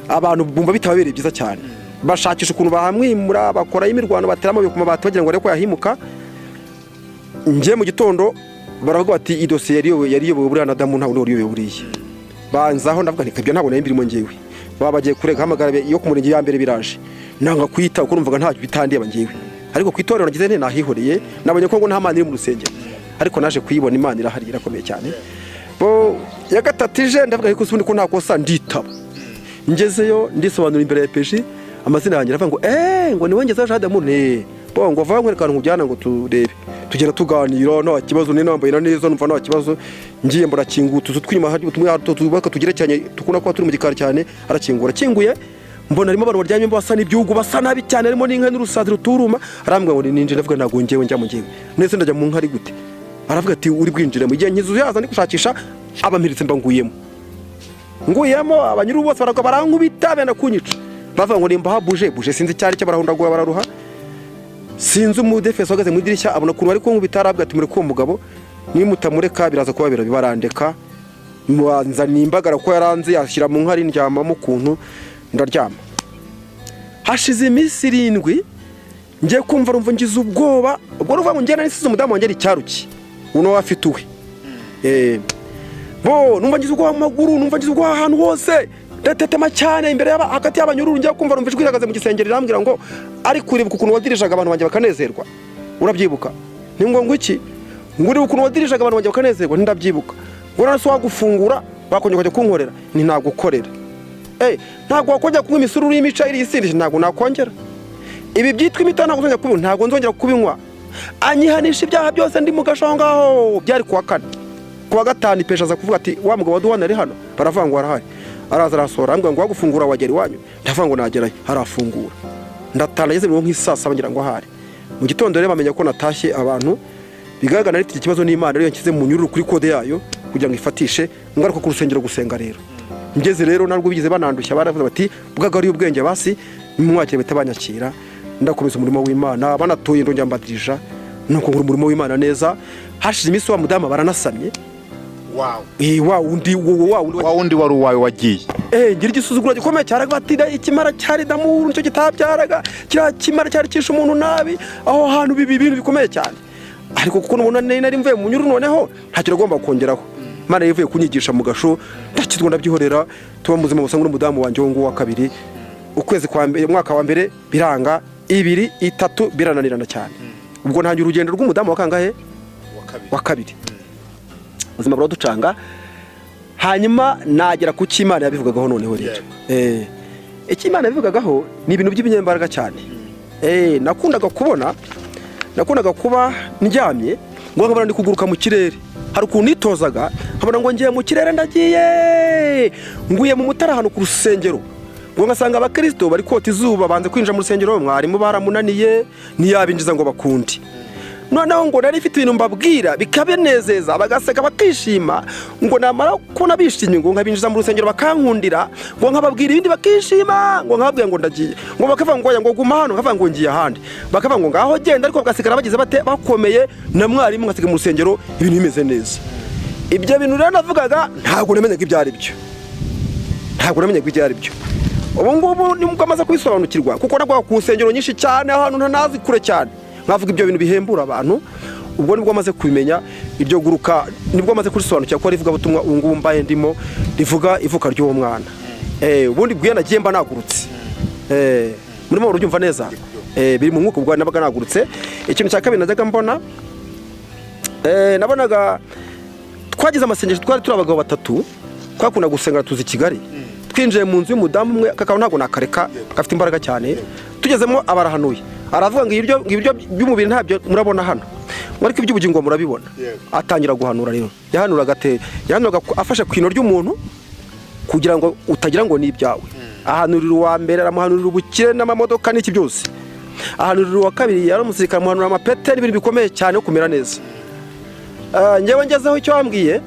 [SPEAKER 1] abantu bumva bitababereye byiza cyane, bashakisha ukuntu bahamwimura, bakora imirwano, batera amabuye ku mabati bagira ngo barebe ko yahimuka. Njye mu gitondo baravuga bati: "Iyi dosiye yari iyobowe buriya na Adamu, nta wundi wari uyoboye buriya." Banzaho, ndavuga nti: "Ibyo ntabwo nari mbirimo njyewe." Baba bagiye kurega, hamagara iyo ku murenge ya mbere, biraje, nanga kuyita kuko numvaga ntacyo bitandeba njyewe. Ariko ku itorero nagize nte, nahihoreye, nabonye ko ngo nta Mana iri mu rusengero, ariko naje kuyibona, Imana irahari, irakomeye cyane. Bo ya gatatu ije, ndavuga ariko ubundi ko nta kosa, nditaba. Ngezeyo ndisobanura imbere ya peji amazina yanjye, aravuga ngo ngo ni Ngezeho Jean d'Amour, ne bo ngo va nkwereka ahantu nkujyana ngo turebe. Tugenda tuganira nta kibazo, ni nambaye na neza, numva nta kibazo. Ngiye mbona kinguye utuzu tw'inyuma, hari tumwe tubaka tugerekeranye tukunda kuba turi mu gikari cyane. Arakingura, akinguye mbona harimo abantu baryamye basa n'ibyugu, basa nabi cyane, harimo n'inka n'urusazi ruturuma. Arambwira ngo ninjire, ndavuga ntabwo ngewe njya mu ngewe nese ndajya mu nka ari gute? Aravuga ati uri bwinjire. Mu gihe nkizu yaza ndi gushakisha, abampiritse mba nguyemo, nguyemo abanyuru bose baragwa barankubita benda kunyica, bavuga ngo nimba buje buje sinzi icyari cyo, barahundagura bararuha. Sinzi umudefensi uhagaze mu idirishya abona ukuntu bari kunkubita, arabwira ati mureke uwo mugabo, nimutamureka biraza kuba birabi. Barandeka, nzaniye imbagara kuko yaranze, yashyira mu nkari ndyamamo ukuntu ndaryama. Hashize iminsi 7 ngiye kumva rumva ngize ubwoba. Ubwo ruvuga ngo ngenda nisize umudamu wanjye ari icyaruki uno afite uwe. Bo numva ngize ubwoba mu maguru, numva ngize ubwoba ahantu hose, ndatetema cyane imbere y'aba hagati y'abanyururu. Ngiye kumva rumva ijwi rihagaze mu gisengero rirambwira ngo ariko uribuka ukuntu wadirishaga abantu banjye bakanezerwa? Urabyibuka? Ni ngo iki? Ngo uribuka ukuntu wadirishaga abantu banjye bakanezerwa? Ndabyibuka. Ngo none se wagufungura wakongera ukajya kunkorera? Ni nagukorera. Ntabwo wakongera kunywa imisururu y'imica iri isindisha? Ntabwo nakongera. Ibi byitwa imiti ntabwo nzongera kubinywa, ntabwo nzongera kubinywa. Anyihanisha ibyaha byose ndi mu gasho aho ngaho. Byari kuwa kane, kuwa gatanu ipesha aza kuvuga ati wa mugabo waduhana ari hano? Baravuga ngo arahari. Araza arasohora, arambwira ngo wagufungura wagera iwanyu? Ndavuga ngo nagerayo. Arafungura ndatana, ngeze mu nk'isaa saba ngira ngo ahari mu gitondo rero bamenya ko natashye. Abantu bigaragara nari iki kibazo n'Imana rero nshyize mu nyururu kuri kode yayo kugira ngo ifatishe ngaruka ku rusengero gusenga. Rero ngeze rero ntabwo bigeze banandushya, baravuze bati bwagariye ubwenge basi nimwakire, bahita banyakira. Ndakomeza umurimo w'Imana, banatuye ndongera mbadirija, nuko nkora umurimo w'Imana neza. Hashize iminsi wa mudamu baranasamye. Wa wundi wa wundi.
[SPEAKER 2] Wa wundi wari uwawe wagiye.
[SPEAKER 1] Ngira igisuzuguro gikomeye cyane, bati ikimara cyari damuru nicyo kitabyaraga, kiriya kimara cyari kishe umuntu nabi aho hantu, bibi ibintu bikomeye cyane. Ariko kuko nubona nari mvuye mu nyuru, noneho ntacyo nagomba kongeraho. Imana yavuye kunyigisha mu gasho, ndakizwa, ndabyihorera, tuba mu buzima busanzwe n'umudamu wanjye wo nguwo wa kabiri. Ukwezi kwa mbere, umwaka wa mbere biranga, 2, 3 birananirana cyane. Ubwo ntangira urugendo rw'umudamu wa kangahe? Wa kabiri. Ubuzima buraducanga. Hanyuma nagera ku cyo Imana yabivugagaho. Noneho rero icyo Imana yabivugagaho ni ibintu by'ibinyembaraga cyane. Nakundaga kubona, nakundaga kuba ndyamye ngo nkabona ndi kuguruka mu kirere. Hari ukuntu nitozaga nkabona ngo ngiye mu kirere, ndagiye nguye mu mutara ahantu ku rusengero, ngo ngasanga abakirisito bari kota izuba, banze kwinjira mu rusengero, mwarimu baramunaniye ntiyabinjiza ngo bakunde. Noneho ngo nari mfite ibintu mbabwira bikabanezeza, bagaseka bakishima, ngo namara kubona bishimye ngo nkabinjiza mu rusengero bakankundira, ngo nkababwira ibindi bakishima, ngo nkababwira ngo ndagiye, ngo bakavuga ngo oya, ngo guma hano, nkavuga ngo ngiye ahandi, bakavuga ngo ngaho genda, ariko bagasigara bagize bate? Bakomeye na mwarimu, ngasiga mu rusengero ibintu bimeze neza. Ibyo bintu rero navugaga ntabwo namenyaga ibyo ari byo, ntabwo namenyaga ibyo ari byo. Ubu ngubu nibwo amaze kubisobanukirwa, kuko nagwaga ku nsengero nyinshi cyane ahantu ntanazi kure cyane, nkavuga ibyo bintu bihembura abantu. Ubwo nibwo amaze kubimenya iryo guruka, nibwo amaze kurisobanukira ko ari ivugabutumwa ubu ngubu mbaye ndimo rivuga ivuka ry'uwo mwana. Ubundi bwiye nagiye mba nagurutse. Murimo urubyumva neza, biri mu mwuka. Ubwo nabaga nagurutse. Ikintu cya kabiri najyaga mbona, nabonaga twagize amasengesho, twari turi abagabo batatu twakunda gusenga tuzi i Kigali. Twinjiye mu nzu y'umudamu umwe, kakaba ntabwo nakareka, gafite imbaraga cyane. Tugezemo abarahanuye, aravuga ngo ibiryo by'umubiri ntabyo murabona hano, ngo ariko iby'ubugingo murabibona. Atangira guhanura rero, yahanuraga ate? Yahanuraga afashe ku ino ry'umuntu kugira ngo utagira ngo ni ibyawe. Ahanurira uwa mbere, aramuhanurira ubukire n'amamodoka n'iki byose. Ahanurira uwa kabiri, yari umusirikare, amuhanurira amapete n'ibintu bikomeye cyane yo kumera neza. Njyewe ngezeho icyo wambwiye,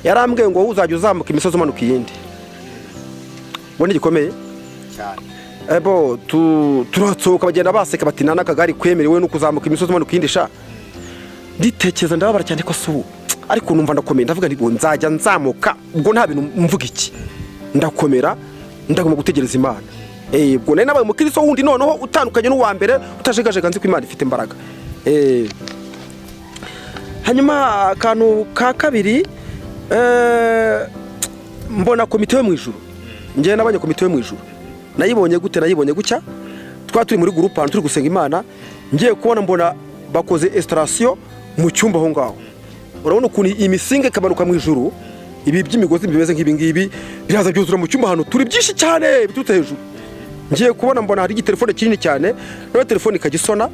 [SPEAKER 1] yarambwiye ngo wowe uzajya uzamuka imisozi umanuka iyindi. Ubwo gikomeye ebo turatsohoka, bagenda baseka bati nta n'akagari kwemerewe no kuzamuka imisozi umanuka iyindi sha. Nditekereza, ndababara cyane ko si ubu, ariko numva ndakomeye, ndavuga nti nzajya nzamuka ubwo nta bintu mvuga iki. Ndakomera, ndagomba gutegereza Imana. Ubwo nari nabaye umukristo wundi noneho utandukanye n'uwa mbere utajegajega, nzi ko Imana ifite imbaraga. Hanyuma akantu ka kabiri, mbona komite yo mu ijuru. Njyewe nabonye komite yo mu ijuru. Nayibonye gute? Nayibonye gutya: twari turi muri groupe ahantu turi gusenga Imana, ngiye kubona mbona bakoze installation mu cyumba aho ngaho. Urabona ukuntu imisinga ikamanuka mu ijuru. Ibi by'imigozi bimeze nk'ibi ngibi biraza byuzura mu cyumba ahantu turi, byinshi cyane biturutse hejuru. Ngiye kubona mbona hari igitelefone kinini cyane, nayo telefone ikajya isona,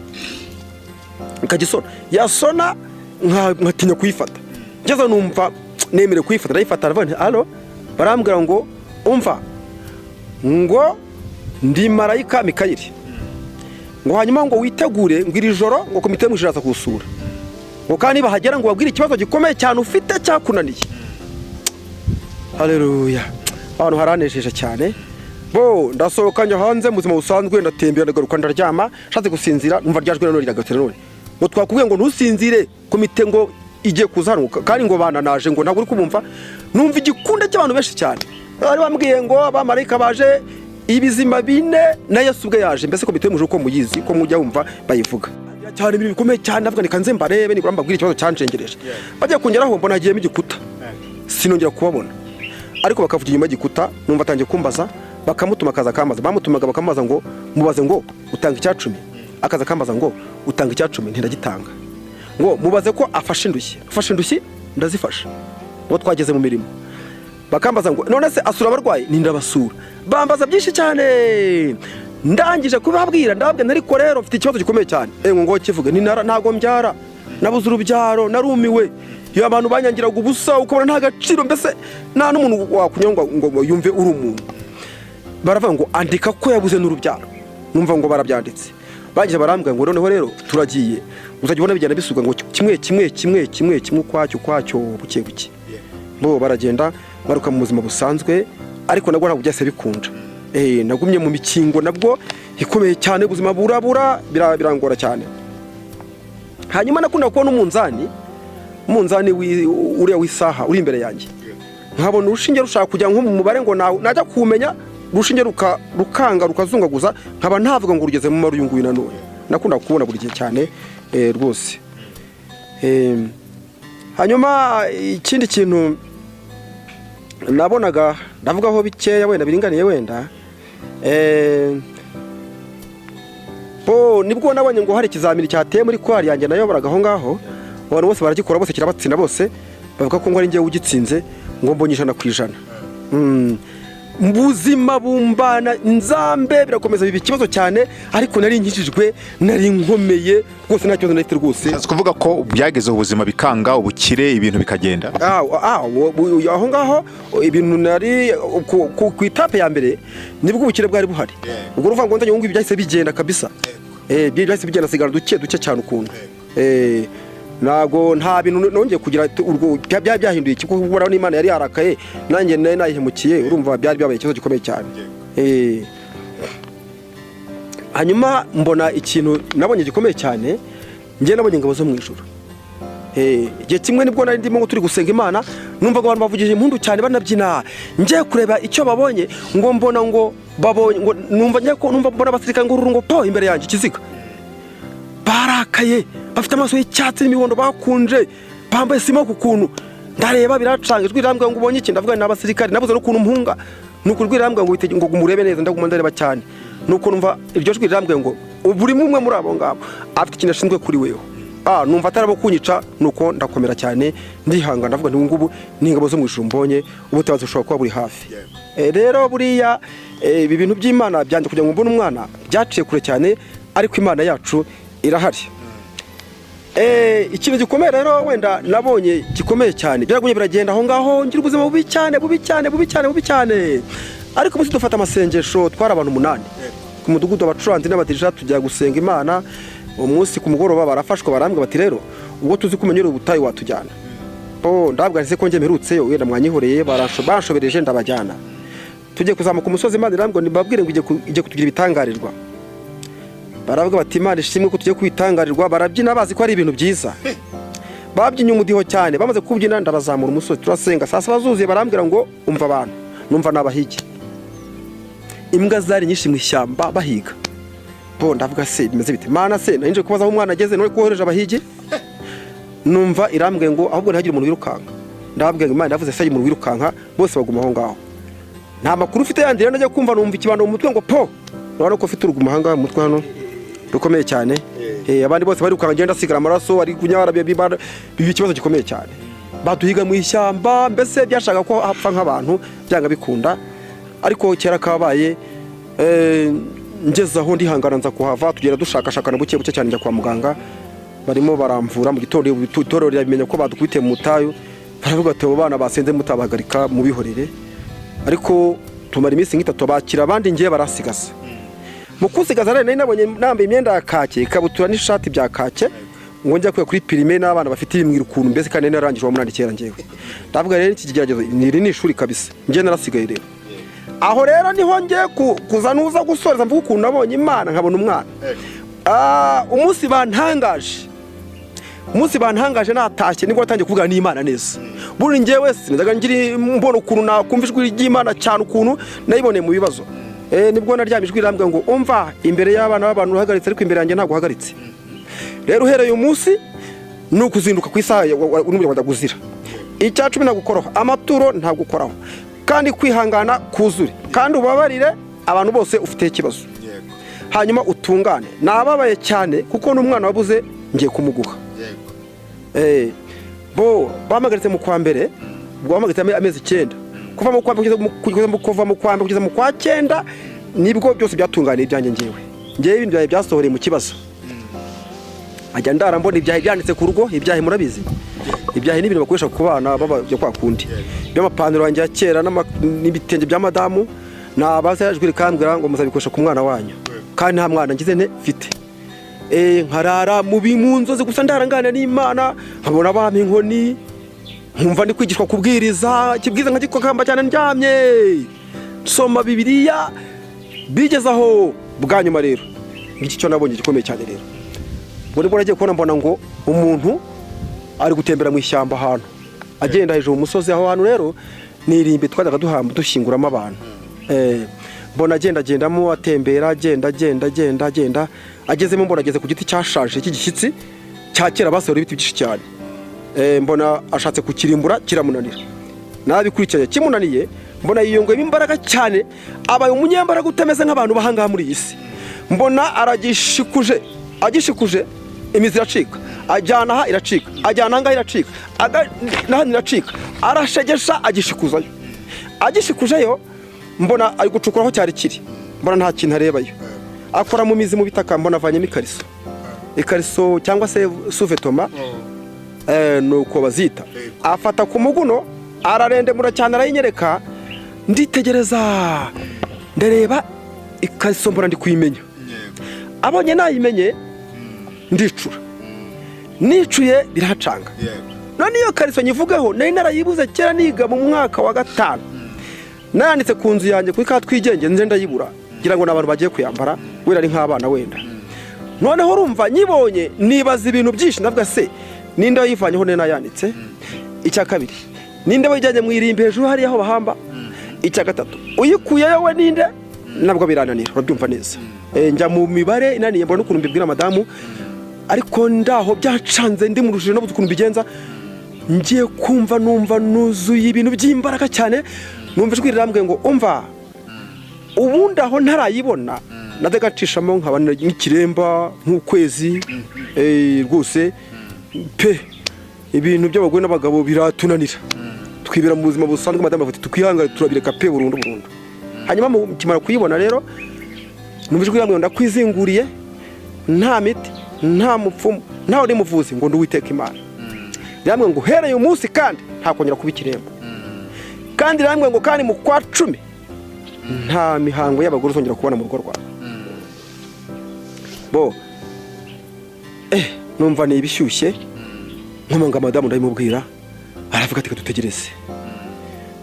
[SPEAKER 1] ikajya isona, yasona nkatinya kuyifata. Ngeze numva nemerewe kuyifata, ndayifata, ndavuga nti: "Allo?" Barambwira ngo: "Umva," ngo, "ndi marayika Mikayeli," ngo, "hanyuma ngo witegure," ngo, "iri joro," ngo, "komite y'umwijima iraza kuwusura," ngo, "kandi bahagera," ngo, "babwire ikibazo gikomeye cyane ufite cyakunaniye." Haleluya! Ahantu haranejeje cyane. Bo ndasohoka njya hanze mu buzima busanzwe, ndatembera, ndagaruka, ndaryama. Nshatse gusinzira, numva ryajwe nanone riragarutse nanone ngo: "Twakubwiye ngo ntusinzire, komite ngo igiye kuza hano, kandi ngo bananaje," ngo, "ntabwo uri kubumva?" Numva igikunda cy'abantu benshi cyane bari bambwiye ngo abamarayika baje, ibizima bine na Yesu ubwe yaje. Mbese komite y'umujuru ko muyizi, ko mujya wumva bayivuga cyane, ibintu bikomeye cyane. Ndavuga reka nze mbarebe, nibura mbabwire ikibazo cyanshengereje. Bagiye kongeraho mbona hagiyemo igikuta, sinongera kubabona, ariko bakavuga inyuma y'igikuta. Numva atangiye kumbaza, bakamutuma akaza akambaza. Bamutumaga bakamubaza ngo: "Mubaze ngo utanga icyacumi?" Akaza akambaza ngo: "Utanga icyacumi?" Ntindagitanga. Ngo: "Mubaze ko afashe indushyi?" "Afashe indushyi?" "Ndazifasha." Ngo twageze mu mirimo. Bakambaza ngo: "None se asura abarwayi?" "Ndabasura." Bambaza byinshi cyane. Ndangije kubabwira, ndababwira, ariko rero mfite ikibazo gikomeye cyane. Ngo kivuge, ntabwo mbyara, nabuze urubyaro, narumiwe. Iyo abantu banyangiraga ubusa, ukabona nta gaciro, mbese nta n'umuntu wakunyura ngo yumve uri umuntu. Baravuga ngo: "Andika ko yabuze n'urubyaro." Numva ngo barabyanditse. Bagiye barambwira ngo: "Noneho rero turagiye, uzajya ubona bigenda bisuka," ngo, "kimwe kimwe kimwe kimwe kimwe, ukwacyo ukwacyo, buke buke." Bo baragenda, ngaruka mu buzima busanzwe, ariko nabwo ntabwo byahise bikunda. Nagumye mu mikingo nabwo ikomeye cyane, ubuzima burabura, birangora cyane. Hanyuma nakunda kubona umunzani uriya w'isaha uri imbere yanjye, nkabona urushinge rushaka kujya nko mu mubare, ngo najya kuwumenya, urushinge rukanga rukazungaguza, nkaba ntavuga ngo rugeze mu mubare uyu nguyu. Nanone nakunda kubona buri gihe cyane, rwose. Hanyuma ikindi kintu nabonaga, ndavugaho bikeya wenda biringaniye wenda, bo nibwo nabonye ngo hari ikizamini cyateye muri korali yanjye nayoboraga aho ngaho. Abantu bose baragikora, bose kirabatsinda, bose bavuga ko ngo ari njyewe ugitsinze, ngo mbonye 100%. Mu buzima bumbana nzambe, birakomeza biba ikibazo cyane, ariko nari nkijijwe, nari nkomeye rwose, nta kibazo nari mfite rwose.
[SPEAKER 2] Ushatse kuvuga ko byageze ubuzima bikanga, ubukire, ibintu bikagenda?
[SPEAKER 1] Aho ngaho ibintu nari ku étape ya mbere, nibwo ubukire bwari buhari. Ubwo uruvuga ngo nzanye, ngubu byahise bigenda kabisa. Byahise bigenda, sigara duke duke cyane ukuntu. Ntabwo nta bintu nongeye kugira urwo byari byahinduye iki, kuko ubona n'Imana yari yarakaye, nanjye nari nayihemukiye. Urumva byari byabaye ikibazo gikomeye cyane. Hanyuma mbona ikintu nabonye gikomeye cyane. Njye nabonye ingabo zo mu ijuru. Igihe kimwe nibwo nari ndimo ngo turi gusenga Imana, numvaga abantu bavugije impundu cyane, banabyina. Ngiye kureba icyo babonye, ngo mbona ngo babonye ngo numva ngiye ko numva mbona abasirikare ngo ngo po imbere yanjye ikiziga, barakaye, bafite amaso y'icyatsi n'imihondo, bakunje, bambaye sima ku kuntu. Ndareba biracanga. Ijwi rirambwira ngo: "Ubonye iki?" Ndavuga ni abasirikare. Nabuze n'ukuntu mpunga. Nuko ijwi rirambwira ngo: "Witege," ngo, "umurebe neza." Ndaguma ndareba cyane, nuko numva iryo jwi rirambwira ngo: "Buri umwe muri abo ngabo afite ikintu ashinzwe kuri weho." Numva atarabo kunyica, nuko ndakomera cyane, ndihanga, ndavuga nti: "Ngubu ni ingabo zo mu ijuru mbonye, ubutabazi bushobora kuba buri hafi." Rero buriya, ibi bintu by'Imana byanjye kugira ngo mbone umwana byaciye kure cyane, ariko Imana yacu irahari. Ikintu gikomeye rero wenda nabonye gikomeye cyane, byaragumye biragenda aho ngaho, ngira ubuzima bubi cyane, bubi cyane, bubi cyane, bubi cyane. Ariko umunsi dufata amasengesho, twari abantu 8 ku mudugudu, abacuranzi n'abadirija, tujya gusenga Imana. Umunsi ku mugoroba barafashwa, barambwira bati: "Rero ubwo tuzi ko umenyereye ubutayu, watujyana?" Oh, ndabwira nti: "Ko njye mperutseyo, wenda mwanyihoreye." Banshobereje, ndabajyana. Tugiye kuzamuka umusozi, Imana irambwira ngo nibabwire ngo igiye kutugira ibitangarirwa. Baravuga bati: "Imana ishimwe ko tugiye kwitangarirwa." Barabyina bazi ko ari ibintu byiza, babyinnye umudiho cyane. Bamaze kubyina, ndabazamura umusozi, turasenga. Saa saba zuzuye barambwira ngo: "Umva abantu." Numva nabahigi, imbwa zari nyinshi mu ishyamba bahiga. Bo ndavuga: "Se bimeze bite, Mana?" Se nari kubaza aho umwana ageze, none kohereje abahigi. Numva irambwiye ngo: "Ahubwo ntihagire umuntu wirukanka." Ndababwira ngo: "Imana yavuze se umuntu wirukanka." Bose baguma aho ngaho. Nta makuru ufite yandi. Rero najya kumva numva ikibando mu mutwe ngo po. Urabona ko ufite uruguma aha ngaha mu mutwe hano rukomeye cyane. Abandi bose barirukanka, ngenda asigara amaraso ari kunyara, biba ikibazo gikomeye cyane. Baduhiga mu ishyamba, mbese byashaka ko hapfa nk'abantu byanga bikunda. Ariko kera kabaye, ngeze aho ndihangana, nza kuhava, tugenda dushakashakana buke buke cyane, njya kwa muganga, barimo baramvura. Mu gitondo itorero rirabimenya ko badukubitiye mu butayu, baravuga ati: "Abo bana basenze mutabahagarika, mubihorere." Ariko tumara iminsi nk'itatu, bakira abandi, ngiye barasigaza. Mu kunsigaza rero, nari nabonye nambaye imyenda ya kake, ikabutura n'ishati bya kake, ngo njya kwiga kuri primaire n'abana bafite ibimwira ukuntu mbese, kandi nari narangije uwa munani kera. Njyewe ndavuga rero, iki kigeragezo ni iri ni ishuri kabisa. Njye narasigaye rero. Aho rero niho ngiye kuza nuza gusoreza mvuga ukuntu nabonye Imana nkabona umwana. Umunsi bantangaje natashye, nibwo natangiye kuvugana n'Imana neza. Buri njyewe sinzaga ngira mbona ukuntu nakumva ijwi ry'Imana cyane, ukuntu nayiboneye mu bibazo. Nibwo naryamye, ijwi rirambwira ngo: "Umva, imbere y'abana b'abantu uhagaritse, ariko imbere yanjye ntabwo uhagaritse. Rero uhereye umunsi ni ukuzinduka ku isaha n'umunyarwanda guzira icya cumi ntagukoraho, amaturo ntagukoraho, kandi kwihangana kuzure, kandi ubabarire abantu bose ufite ikibazo, hanyuma utungane." Nababaye cyane kuko n'umwana wabuze ngiye kumuguha. Bo bampagaritse mu kwa mbere, ubwo bampagaritse amezi 9, kuva mu kwa mbere kugeza mu kwa mbere kugeza mu kwa cyenda, nibwo byose byatunganiye ibyanjye. Ngewe ibintu byanjye byasohoreye mu kibazo. Ajya ndara mbona ibyahi byanditse ku rugo. Ibyahi murabizi, ibyahi ni ibintu bakoresha ku bana bajya kwa kundi, by'amapantaro yanjye ya kera n'ibitenge bya madamu. Nabaza, ijwi rikambwira ngo: "Muzabikoresha ku mwana wanyu," kandi nta mwana ngize nte mfite. Nkarara mu nzozi gusa, ndara nganira n'Imana, nkabona bampa inkoni, nkumva ndi kwigishwa kubwiriza, ikibwiza nkagikokamba cyane, ndyamye nsoma Bibiliya. Bigeze aho bwa nyuma rero, ngiki cyo nabonye gikomeye cyane rero. Ubwo nibwo nagiye kubona, mbona ngo umuntu ari gutembera mu ishyamba ahantu, agenda hejuru mu musozi. Aho hantu rero ni irimbi twajyaga duhamba, dushyinguramo abantu. Mbona agenda agendamo, atembera, agenda agenda agenda agenda, agezemo mbona ageze ku giti cyashaje cy'igishyitsi cya kera, basohora ibiti byinshi cyane. Mbona ashatse kukirimbura, kiramunanira, nabikurikiranye kimunaniye, mbona yiyongeyemo imbaraga cyane, abaye umunyembaraga utameze nk'abantu bahangaha muri iyi si. Mbona aragishikuje, agishikuje imizi iracika, ajyana aha iracika, ajyana aha ngaha iracika, na hano iracika, arashegesha, agishikuzayo. Agishikujeyo, mbona ari gucukura aho cyari kiri, mbona nta kintu arebayo, akora mu mizi mu bitaka, mbona avanyemo ikariso, ikariso cyangwa se sous-vêtement, nuko bazita. Afata ku muguno, ararendemura cyane, arayinyereka, nditegereza, ndareba ikariso, mbona ndi kuyimenya. Abonye nayimenye, ndicura, nicuye birahacanga. None iyo kariso nyivugeho, nari narayibuze kera niga mu mwaka wa gatanu, nayanditse ku nzu yanjye kuri ka twigenge, nze ndayibura, ngira ngo ni abantu bagiye kuyambara, wenda ari nk'abana wenda. Noneho urumva nyibonye, nibaza ibintu byinshi, ndavuga: "Se ninde wayivanyeho nari nayanditse? Icya kabiri, ninde wayijyanye mu irimbi hejuru hariya aho bahamba? Icya gatatu, uyikuyeyo we ninde?" Nabwo birananira, urabyumva neza. Njya mu mibare inaniye, mbona ukuntu mbibwira madamu, ariko ndaho byacanze, ndi mu rujijo, nabuze ukuntu mbigenza. Ngiye kumva numva nuzuye ibintu by'imbaraga cyane, numva ijwi rirambwiye ngo: "Umva, ubundi aho ntarayibona najyaga ncishamo nkaba nk'ikiremba nk'ukwezi, rwose pe, ibintu by'abagore n'abagabo biratunanira, twibera mu buzima busanzwe." Madamu ati: "Twihangane, turabireka pe, burundu burundu." Hanyuma mukimara kuyibona rero, numva ijwi rirambwira ngo: "Ndakwizinguriye, nta miti, nta mupfumu, nta undi muvuzi, ngo ndi Uwiteka Imana." Rirambwira ngo: "Uhereye umunsi kandi nta kongera kuba ikiremba." Kandi rirambwira ngo: "Kandi mu kwa cumi nta mihango y'abagore uzongera kubona mu rugo rwawe." Bo numva ni ibishyushye, nkomanga madamu, ndabimubwira, aravuga ati: "Dutegereze."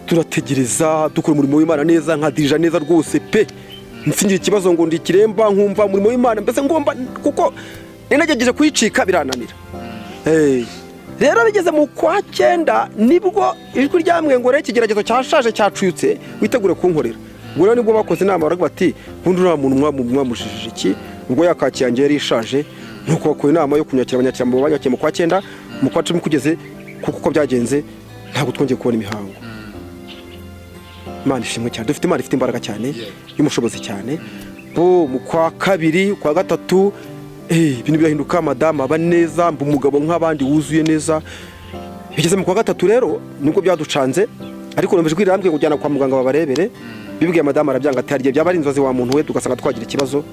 [SPEAKER 1] Turategereza, dukora umurimo w'Imana neza, nkadirija neza rwose pe, nsingira ikibazo ngo ndi ikiremba, nkumva umurimo w'Imana mbese ngomba, kuko nagerageje kuyicika birananira. Rero bigeze mu kwa cyenda, nibwo ijwi ryambwiye ngo: "Rero ikigeragezo cyashaje cyacuyutse, witegure kunkorera." Ubwo rero nibwo bakoze inama, baravuga bati: "Ubundi uriya muntu mwamujijije iki?" Ubwo yakaki yanjye yari ishaje, nuko bakora inama yo kunyakira, abanyakira mu banyakiye mu kwa cyenda, mu kwa cumi kugeze, kuko uko byagenze ntabwo twongeye kubona imihango. Imana ishimwe cyane, dufite Imana ifite imbaraga cyane, y'umushobozi cyane. Bo mu kwa kabiri, kwa gatatu, ibintu birahinduka, madamu aba neza, mba umugabo nk'abandi wuzuye neza. Bigeze mu kwa gatatu rero nibwo byaducanze, ariko numva ijwi rirambwiye kujyana kwa muganga babarebere. Bibwiye madamu arabyanga, ati hari igihe byaba ari inzozi wa muntu we, tugasanga twagira ikibazo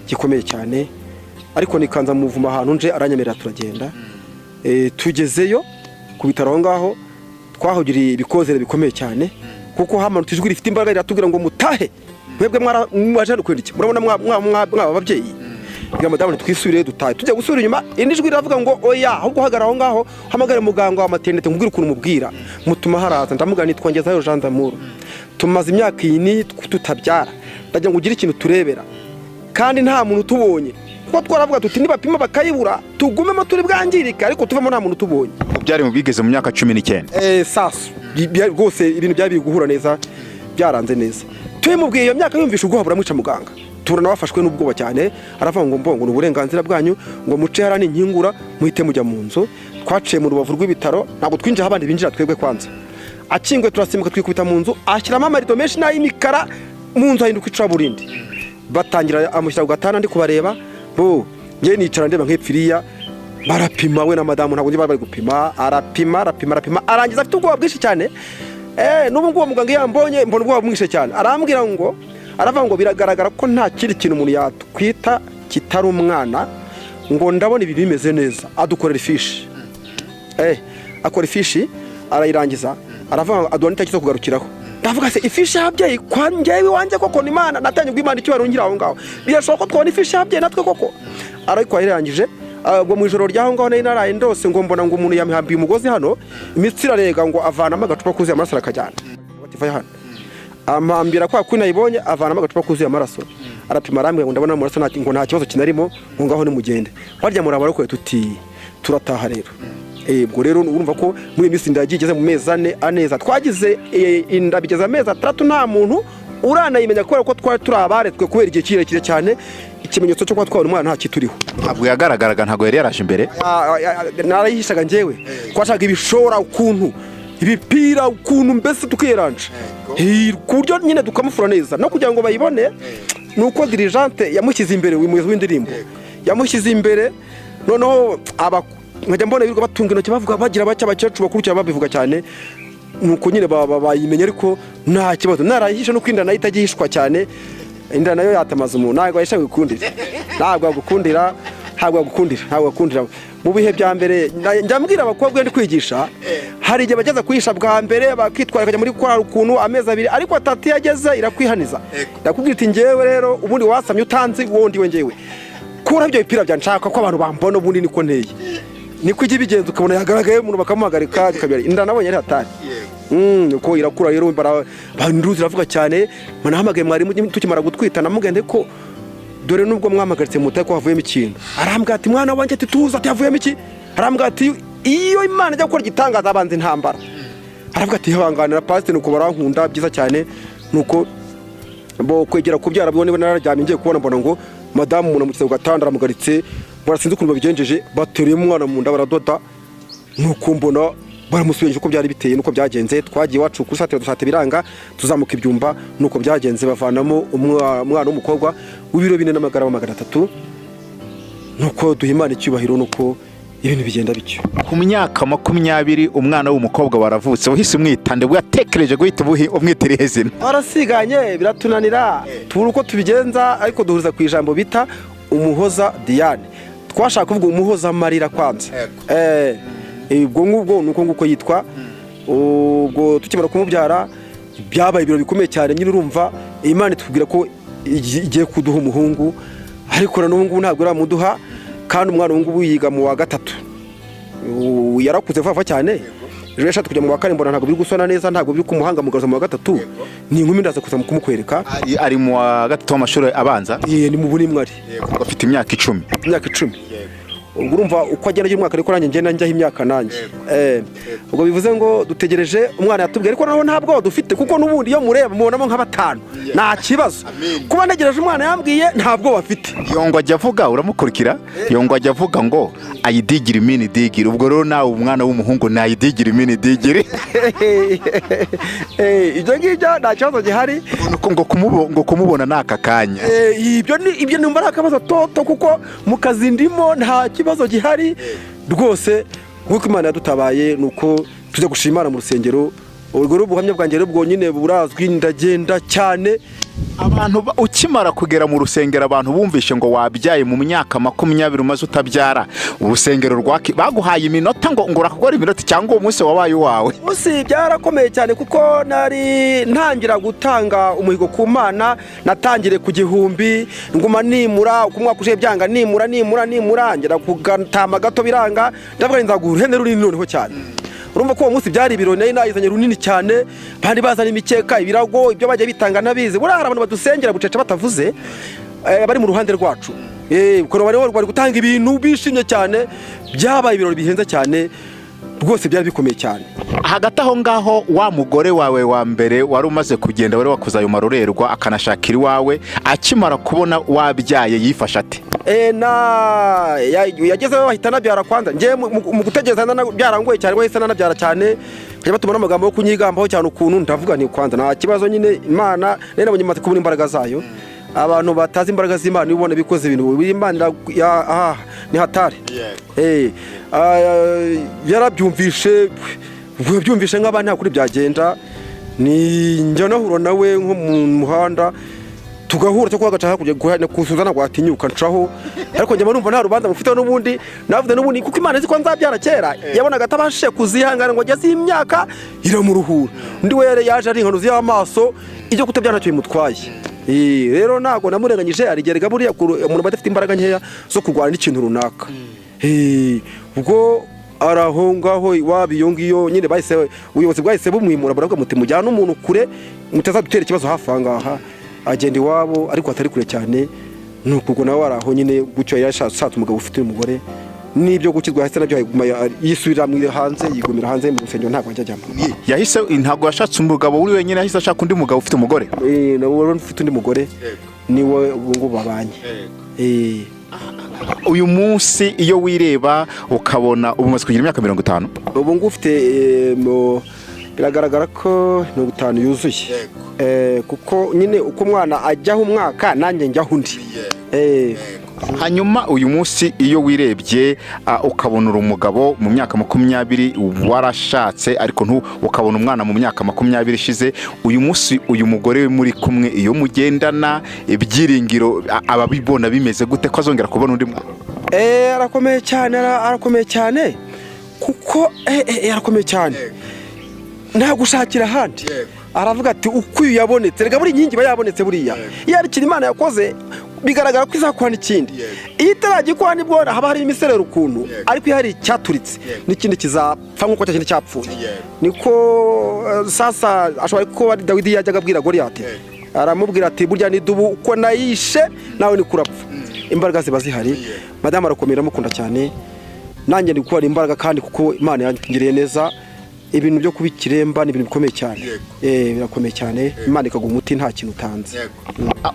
[SPEAKER 1] gikomeye cyane. Ariko nikanza muvuma ahantu nje, aranyemerera turagenda. Tugezeyo ku bitaro aho ngaho twahugiriye ibikozere bikomeye cyane, kuko hamanutse ijwi rifite imbaraga riratubwira ngo: "Mutahe mwebwe, mwaje hano kwenda iki? Murabona mwaba ababyeyi?" Mbwira madamu twisubire dutahe. Tujya gusubira inyuma, indi jwi riravuga ngo: "Oya, ahubwo uhagarara aho ngaho, hamagare muganga wa maternité, nkubwire ukuntu umubwira." Mutuma haraza, ndamubwira: "Nitwongezayo Jean d'Amour, tumaze imyaka iyi n'iyi tutabyara, ndagira ngo ugire ikintu turebera kandi nta muntu utubonye, kuko twaravuga tuti nibapima bakayibura tugumemo turi bwangirike, ariko tuvemo nta muntu utubonye."
[SPEAKER 2] Byari mu bigeze mu myaka 19?
[SPEAKER 1] Sasu rwose ibintu byari biri guhura neza, byaranze neza. Tubimubwiye iyo myaka, yumvisha ubwoba buramwica. Muganga tubona wafashwe n'ubwoba cyane, aravuga ngo: "Mbongo ni uburenganzira bwanyu, ngo muce hariya n'inkingura muhite mujya mu nzu." Twaciye mu rubavu rw'ibitaro, ntabwo twinjiye aho abandi binjira. Twebwe kwanza akinguye turasimbuka twikubita mu nzu, ashyiramo amarido menshi n'ay'imikara, mu nzu ahinduka icuraburindi. Batangira amushyira ku gatanda, ndi kubareba bo, njye nicara ndeba nk'epfiriya. Barapima we na madamu, ntabwo njye bari gupima. Arapima, arapima, arapima, arangiza afite ubwoba bwinshi cyane. N'ubu ngubu muganga iyo yambonye mbona ubwoba bwinshi cyane. Arambwira ngo, aravuga ngo: "Biragaragara ko nta kindi kintu umuntu yatwita kitari umwana," ngo: "Ndabona ibi bimeze neza." Adukorera ifishi, akora ifishi arayirangiza, aravuga ngo aduha n'itariki zo kugarukiraho. Ndavuga: "Se ifishi y'ababyeyi kwa njyewe iwanjye koko ni Imana?" Natangiye ubwo Imana icyubahiro ngira aho ngaho, birashoboka ko twabona ifishi y'ababyeyi natwe koko? Ariko yayirangije. Ubwo mu ijoro ry'aho ngaho nari naraye ndose, ngo mbona ngo umuntu yamuhambiye umugozi hano, imitsi irarega, ngo avanamo agacupa kuzuye amaraso arakajyana. Bati: "Vayo hano." Ampambira kwa kuri nayibonye, avanamo agacupa kuzuye amaraso, arapima, arambwira ngo: "Ndabona amaraso ngo nta kibazo kinarimo," ngo: "Ngaho nimugende." Barya murabarokoye, tuti turataha rero. Ubwo rero urumva ko muri iyi minsi inda yagiye igeze mu mezi 4 aneza. Twagize inda bigeze amezi 6 nta muntu uranayimenya, kubera ko twari turi abaretswe kubera igihe kirekire cyane. Ikimenyetso cyo kuba twabona umwana nta kituriho.
[SPEAKER 2] Ntabwo yagaragaraga, ntabwo yari yaraje imbere?
[SPEAKER 1] Narayihishaga njyewe. Twashaka ibishora ukuntu, ibipira ukuntu, mbese tukiranja ku buryo nyine tukamufura neza no kugira ngo bayibone. Ni uko dirigeante yamushyize imbere, uyu muyobozi w'indirimbo yamushyize imbere. Noneho aba nkajya mbona birirwa batunga intoki bavuga, bagira bacya, abakecuru bakuru cyane babivuga cyane, nuko nyine bayimenya. Ariko nta kibazo, narayihishe no kwinda nayo itajya cyane. Inda nayo yatamaza umuntu, ntabwo yayisha gukundira, ntabwo yagukundira, ntabwo yagukundira, ntabwo yagukundira. Mu bihe bya mbere njya mbwira abakobwa ndi kwigisha, hari igihe bageza kuyihisha bwa mbere bakitwara, bakajya muri korali ukuntu amezi 2, ariko 3 iyo ageze irakwihaniza, irakubwira iti: "Njyewe rero ubundi wasamye utanzi wowe ndiwe, njyewe kura ibyo bipira bya, nshaka ko abantu bambona, ubundi niko nteye." Niko ijya ibigenza, ukabona yagaragaye umuntu bakamuhagarika bikabera. Inda nabonye ari hatari. Uko irakura rero induru ziravuga cyane. Nahamagaye mwarimu tukimara gutwita, namugende ko dore nubwo mwamagaritse mutaye ko havuyemo ikintu. Arambwira ati: "Mwana wanjye," ati: "tuza," ati: "havuyemo iki?" Arambwira ati: "Iyo Imana ijya gukora igitangaza abanza intambara." Aravuga ati: "Hanganira pasiteri." Nuko barankunda byiza cyane. Nuko bo kwegera kubyara bwo, niba nararyamye ngiye kubona mbona ngo madamu umuntu amushyize ku gatanda aramugaritse, mbona sinzi ukuntu babigenjeje, bateruye umwana mu nda baradoda. Nuko mbona baramusubiye uko byari biteye nuko byagenze. Twagiye iwacu kuri satire dusate biranga, tuzamuka ibyumba, nuko byagenze bavanamo umwana w'umukobwa w'ibiro 4 n'amagarama 300. Nuko duha Imana icyubahiro, nuko ibintu bigenda bityo.
[SPEAKER 2] Ku myaka 20 umwana w'umukobwa waravutse, wahise umwita nde? Watekereje guhita umwita irihe zina?
[SPEAKER 1] Twarasiganye biratunanira, tubura uko tubigenza, ariko duhuriza ku ijambo bita Umuhoza Diane. Twashaka kuvuga Umuhoza amarira kwanza. Ubwo ngubwo ni uko nguko yitwa. Ubwo tukimara kumubyara byabaye ibiro bikomeye cyane nyine. Urumva Imana itubwira ko igiye kuduha umuhungu, ariko na n'ubu ngubu ntabwo iramuduha, kandi umwana ubu ngubu yiga mu wa gatatu. Yarakuze vuba vuba cyane. Ejo yashatse kujya mu wa kane, mbona ntabwo biri gusona neza, ntabwo biri kumuhanga mugaruza mu wa gatatu. Ni inkumi, ndaza kuza kumukwereka.
[SPEAKER 2] Ari mu wa gatatu w'amashuri abanza?
[SPEAKER 1] Ye, ni mu bunimwe ari.
[SPEAKER 2] Afite imyaka 10?
[SPEAKER 1] Imyaka 10. Ubwo urumva uko agenda agira umwaka, ariko nanjye ngenda njyaho imyaka nanjye. Ubwo bivuze ngo dutegereje umwana yatubwiye, ariko naho nta bwoba dufite, kuko n'ubundi iyo mureba mubonamo nka batanu, nta kibazo. Kuba ntegereje umwana yambwiye, nta bwoba afite.
[SPEAKER 2] Yongwa ajya avuga, uramukurikira, Yongwa ajya avuga ngo ayidigira imini digiri. Ubwo rero nawe umwana w'umuhungu nayidigira imini digiri.
[SPEAKER 1] Ibyo ngibyo nta kibazo gihari.
[SPEAKER 2] Ngo kumubona ni aka kanya.
[SPEAKER 1] Ibyo ni ibyo numva ari akabazo toto, kuko mu kazi ndimo nta kibazo gihari rwose. Nk'uko Imana yadutabaye, nuko tujya gushima Imana mu rusengero. Ubwo rero ubuhamya bwanjye rero bwonyine burazwi, ndagenda cyane.
[SPEAKER 2] Abantu ukimara kugera mu rusengero, abantu bumvishe ngo wabyaye mu myaka 20 umaze utabyara, urusengero rwaki baguhaye iminota ngo urakora iminota, cyangwa uwo munsi wabaye uwawe?
[SPEAKER 1] Munsi byarakomeye cyane, kuko nari ntangira gutanga umuhigo ku Mana. Natangire ku 1000, nguma nimura uko umwaka ushize, byanga, nimura, nimura, nimura, ngera ku gatama gato biranga. Ndavuga nti nzaguha uruhene runini noneho cyane. Urumva ko uwo munsi byari ibirori, nari nayizanye runini cyane, bandi bazana imikeka, ibirago, ibyo bajya bitanga nabizi. Buriya hari abantu badusengera bucece batavuze, bari mu ruhande rwacu. Ubwo bari gutanga ibintu bishimye cyane. Byabaye ibirori bihenze cyane rwose, byari bikomeye cyane.
[SPEAKER 2] Hagati aho ngaho, wa mugore wawe wa mbere wari umaze kugenda, wari wakoze ayo marorerwa akanashakira iwawe, akimara kubona wabyaye yifashe ate?
[SPEAKER 1] Na yagezeho bahita anabyara. Kwanza njye mu gutegereza byarangoye cyane, wahise nanabyara cyane, nkajya batuma n'amagambo yo kunyigambaho cyane ukuntu. Ndavuga ni kwanza nta kibazo nyine, Imana nari nabonye imaze kubona imbaraga zayo. Abantu batazi imbaraga z'Imana, iyo ubona bikoze ibintu Imana ni hatari. Yarabyumvishe, yabyumvishe nk'abandi, nta kuri byagenda. Ni njya nahura nawe nko mu muhanda tugahura, cyo gaca hakurya kusuza, ntabwo watinyuka ncaho. Ariko njya numva nta rubanza mufiteho n'ubundi. Navuze n'ubundi kuko Imana izi ko nzabyara kera, yabonaga atabashije kuzihangana ngo ageze imyaka iramuruhura. Undi we yari yaje ari inkanuzi y'amaso, ibyo kutabyara ntacyo bimutwaye. Rero ntabwo namurenganyije. Arigerega buriya umuntu aba adafite imbaraga nkeya zo kurwana n'ikintu runaka. Ubwo ari aho ngaho iwabo iyo ngiyo nyine, bahise ubuyobozi bwahise bumwimura, buravuga muti mujyane umuntu kure, mutazadutera ikibazo hafi aha ngaha. Agenda iwabo ariko atari kure cyane. Ni ubwo nawe ari aho nyine gutyo, yashatse umugabo ufite umugore n'ibyo gukizwa yahise nabyo yisubira hanze, yigumira hanze mu rusengero, ntabwo ajya ajyamo.
[SPEAKER 2] Yahise, ntabwo yashatse umugabo uri wenyine, yahise ashaka undi mugabo ufite umugore.
[SPEAKER 1] Nawe wari ufite undi mugore, niwe ubu ngubu babanye.
[SPEAKER 2] Uyu munsi iyo wireba ukabona ubu umaze kugira imyaka 50?
[SPEAKER 1] Ubu ngubu ufite biragaragara ko 50 yuzuye. Kuko nyine uko umwana ajyaho umwaka, nanjye njyaho undi.
[SPEAKER 2] Hanyuma uyu munsi iyo wirebye, ukabona uri umugabo mu myaka 20 warashatse, ariko ukabona umwana mu myaka 20 ishize, uyu munsi uyu mugore muri kumwe, iyo mugendana ibyiringiro, ababibona bimeze gute ko azongera kubona undi mwana?
[SPEAKER 1] Arakomeye cyane, arakomeye cyane, kuko arakomeye cyane, nta gushakira ahandi. Aravuga ati uko uyu yabonetse, reka buri nkingi iba yabonetse. Buriya iyo ari ikintu Imana yakoze, bigaragara ko izakora n'ikindi. Iyo itaragikora nibwo haba hari imiserero ukuntu, ariko iyo hari icyaturitse, n'ikindi kizapfa nk'uko cya kindi cyapfuye. Niko sasa ashobora kuba ari Dawidi yajyaga abwira Goliyati, aramubwira ati burya ni dubu uko nayishe nawe ni kurapfa. Imbaraga ziba zihari. Madamu arakomera, amukunda cyane, nanjye ndi gukora imbaraga kandi kuko Imana yangiriye neza. Ibintu byo kuba ikiremba ni ibintu bikomeye cyane. Birakomeye cyane, Imana ikaguha umuti nta kintu utanze.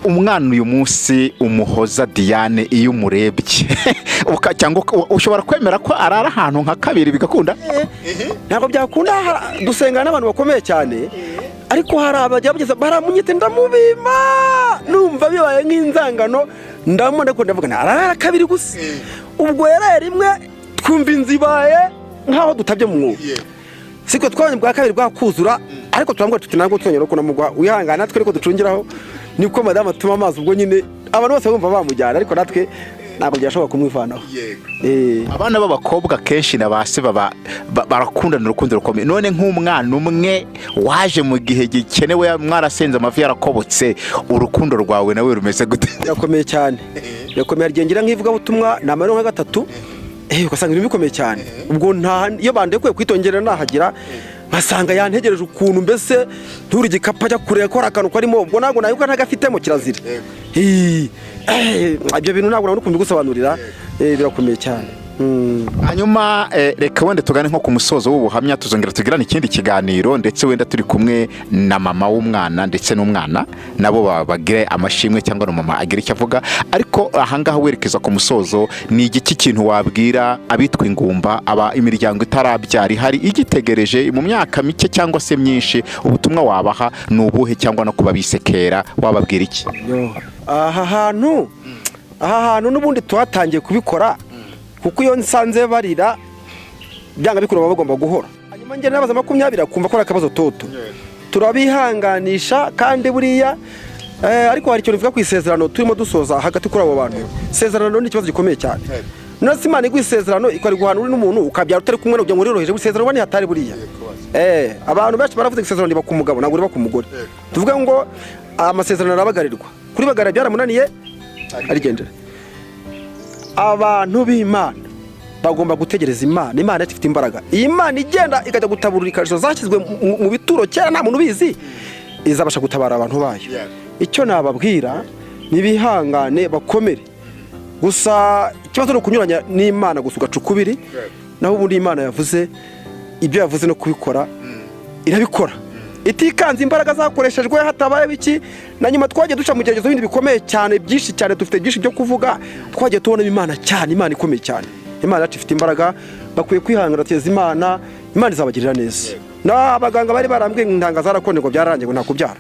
[SPEAKER 2] Umwana uyu munsi, Umuhoza Diane, iyo umurebye cyangwa ushobora kwemera ko arara ahantu nka kabiri bigakunda?
[SPEAKER 1] Ntabwo byakunda. Dusengana n'abantu bakomeye cyane, ariko hari abajya bageze baramunyite, ndamubima, numva bibaye nk'inzangano. Ndamubona ariko ndavuga nti arara kabiri gusa. Ubwo yaraye rimwe, twumva inzu ibaye nk'aho dutabye mu mwobo. Siko twabonye bwa kabiri bwakuzura, ariko turamubwira tuti ntabwo tuzongera kunamugwa, wihangana natwe ariko ducungiraho. Niko madamu atuma amazi. Ubwo nyine abantu bose bumva bamujyana, ariko natwe ntabwo byashoboka kumwivanaho.
[SPEAKER 2] Abana b'abakobwa kenshi na ba se baba barakundana urukundo rukomeye. None nk'umwana umwe waje mu gihe gikenewe, mwarasenze amavi yarakobotse, urukundo rwawe nawe rumeze gute?
[SPEAKER 1] Birakomeye cyane, birakomeye. Ngira nk'ivugabutumwa ni amayero nka gatatu, ugasanga ibintu bikomeye cyane. Ubwo nta iyo bandekuye kwitongera, nahagira nkasanga yantegereje ukuntu, mbese nturi igikapu ajya kureba ko hari akantu karimo. Ubwo ntabwo nayo ntagafitemo, kirazira. Ibyo bintu ntabwo nabona ukuntu mbigusobanurira. Birakomeye cyane.
[SPEAKER 2] Hanyuma reka wenda tugane nko ku musozo w'ubuhamya, tuzongera tugirane ikindi kiganiro, ndetse wenda turi kumwe na mama w'umwana ndetse n'umwana, nabo bagire amashimwe cyangwa na mama agire icyo avuga. Ariko ahangaha werekeza ku musozo, ni igiki kintu wabwira abitwa ingumba, aba imiryango itarabyara ihari igitegereje mu myaka mike cyangwa se myinshi? Ubutumwa wabaha ni ubuhe, cyangwa no kuba bisekera wababwira iki?
[SPEAKER 1] Yo. Aha hantu n'ubundi tuhatangiye kubikora, kuko iyo nsanze barira Byanga bikura baba bagomba guhora. Hanyuma njye nabaza 20 akumva ko ari akabazo toto. Turabihanganisha kandi buriya ariko hari ikintu bivuga ku isezerano turimo dusoza hagati kuri abo bantu. Isezerano ni ikibazo gikomeye cyane. None se Imana iguha isezerano ikari guhana uri n'umuntu ukabyara utari kumwe kugira ngo uroroheje isezerano ni hatari buriya. Abantu benshi baravuze ngo isezerano riba ku mugabo, ntabwo riba ku mugore. Tuvuge ngo amasezerano arabagarirwa. Kuri bagara byaramunaniye arigendera. Abantu b'Imana bagomba gutegereza Imana. Imana ifite imbaraga. Iyi Mana igenda ikajya gutaburura ikariso zashyizwe mu bituro kera nta muntu ubizi, izabasha gutabara abantu bayo. Icyo nababwira nibihangane bakomere. Gusa ikibazo ni ukunyuranya n'Imana gusa ugaca ukubiri, naho ubundi Imana yavuze ibyo yavuze no kubikora irabikora itikanze imbaraga zakoreshejwe hatabaye biki. Na nyuma twagiye duca mu geragezo bindi bikomeye cyane, byinshi cyane, dufite byinshi byo kuvuga. Twagiye tubona Imana cyane, Imana ikomeye cyane, Imana yacu ifite imbaraga. Bakwiye kwihangana teza Imana, Imana izabagirira neza. N'abaganga bari barambwiye ngo intanga zarakonde ngo byararangiye ngo nta kubyara.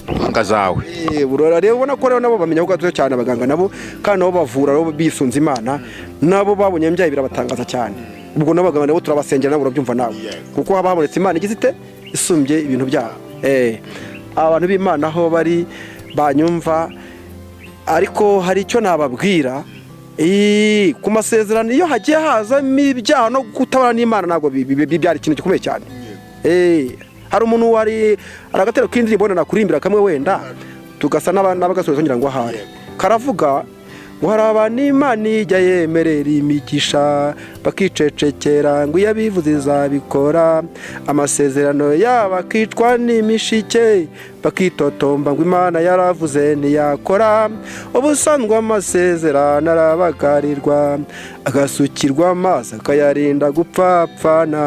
[SPEAKER 2] Impanga zawe.
[SPEAKER 1] Burora rero ubona ko rero nabo bamenya ko gato cyane abaganga nabo, kandi nabo bavura nabo bisunze Imana, nabo babonye mbyaye birabatangaza cyane. Ubwo n'abaganga nabo turabasengera nabo, urabyumva nawe, kuko haba habonetse Imana igize ite isumbye ibintu byabo. Abantu b'Imana aho bari banyumva, ariko hari icyo nababwira ku masezerano. Iyo hagiye hazamo ibyaha no kutabana n'Imana, ntabwo bibyara ikintu gikomeye cyane. Hari umuntu wari hari agatero k'indirimbo wenda nakurimbira kamwe, wenda tugasa n'abagasoza ngira ngo ahari karavuga ngo hari abantu Imana ijya yemerera imigisha bakicecekera ngo iyo abivuze izabikora, amasezerano yabo akicwa n'imishike, bakitotomba ngo Imana yaravuze ntiyakora. Ubusanzwe amasezerano arabagarirwa, agasukirwa amazi, akayarinda gupfapfana.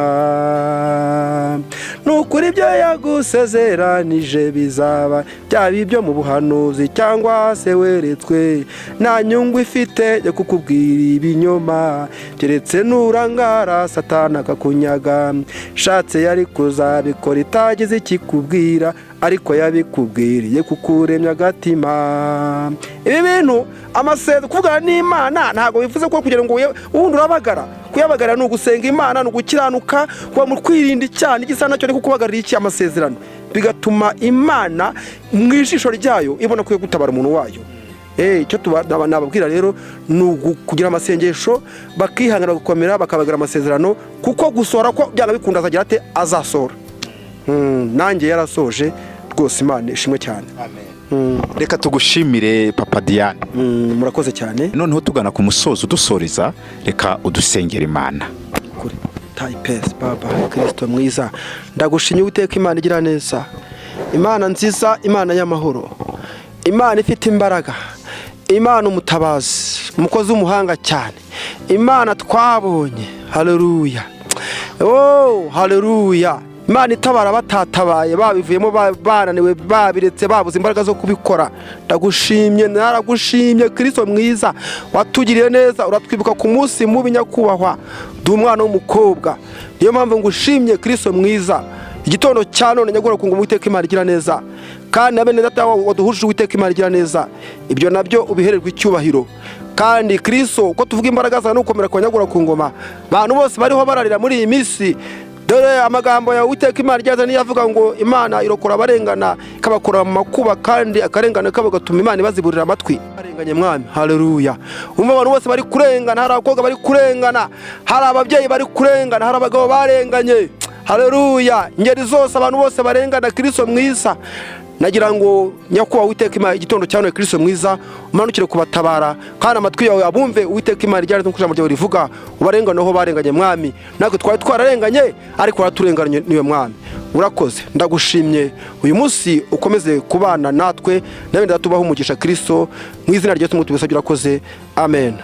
[SPEAKER 1] Ni ukuri ibyo yagusezeranije bizaba, byaba ibyo mu buhanuzi cyangwa se weretswe. Nta nyungu ifite yo kukubwira ibinyoma, keretse nurangara Satana akakunyaga. Shatse yari kuzabikora itagize ikikubwira, ariko yabikubwiriye kukuremya agatima. Ibi bintu amasezerano, kuvugana n'Imana ntabwo bivuze ko kugira ngo ubundi urabagara. Kuyabagara ni ugusenga Imana, ni ugukiranuka, kuba mu kwirinda icyaha n'igisa nacyo, ni kukubagarira iki amasezerano, bigatuma Imana mu ijisho ryayo ibona ko gutabara umuntu wayo. Icyo nababwira rero ni kugira amasengesho, bakihangana, gukomera, bakabagara amasezerano, kuko gusohora ko byanga bikunda azagira ate azasohora. Nanjye yarasoje rwose, Imana ishimwe cyane.
[SPEAKER 2] Reka tugushimire, Papa Diane.
[SPEAKER 1] Murakoze cyane.
[SPEAKER 2] Noneho tugana ku musozo, udusoreza, reka udusengera Imana.
[SPEAKER 1] Kure tayipesi baba Kirisito mwiza, ndagushimye Uwiteka Imana igira neza, Imana nziza, Imana y'amahoro, Imana ifite imbaraga, Imana umutabazi, umukozi w'umuhanga cyane, Imana twabonye. Haleluya, oh haleluya! Imana itabara batatabaye, babivuyemo, bananiwe, babiretse, babuze imbaraga zo kubikora. Ndagushimye, naragushimye Kirisito mwiza, watugiriye neza, uratwibuka ku munsi mubi. Nyakubahwa, ndi umwana w'umukobwa, niyo mpamvu ngushimye Kirisito mwiza. Igitondo cya none nyagora kunga Uwiteka Imana igira neza, kandi na bene data waduhuje Uwiteka Imana igira neza, ibyo nabyo ubihererwa icyubahiro. Kandi Kirisito, uko tuvuga imbaraga zawe no gukomera kwa nyagora ku ngoma, abantu bose bariho bararira muri iyi minsi. Dore amagambo yawe Uwiteka Imana igira niyo avuga ngo Imana irokora abarengana, ikabakura mu makuba, kandi akarengane kabo gatuma Imana ibaziburira amatwi. Barenganye Mwami, haleluya! Umva abantu bose bari kurengana, hari abakobwa bari kurengana, hari ababyeyi bari kurengana, hari abagabo barenganye, haleluya! Ingeri zose, abantu bose barengana. Kirisito mwiza, nagira ngo nyakubahwa Uwiteka Imana, igitondo cya none Kirisito mwiza umanukire kubatabara, kandi amatwi yawe abumve Uwiteka Imana igira nkuko ijambo ryawe rivuga, ubarengane barenganye Mwami. Natwe twari twararenganye, ariko waraturenganye niwe Mwami. Urakoze, ndagushimye. Uyu munsi ukomeze kubana natwe, nawe tubaho umugisha Kirisito, mu izina rya Yesu tubisabye, urakoze, amen.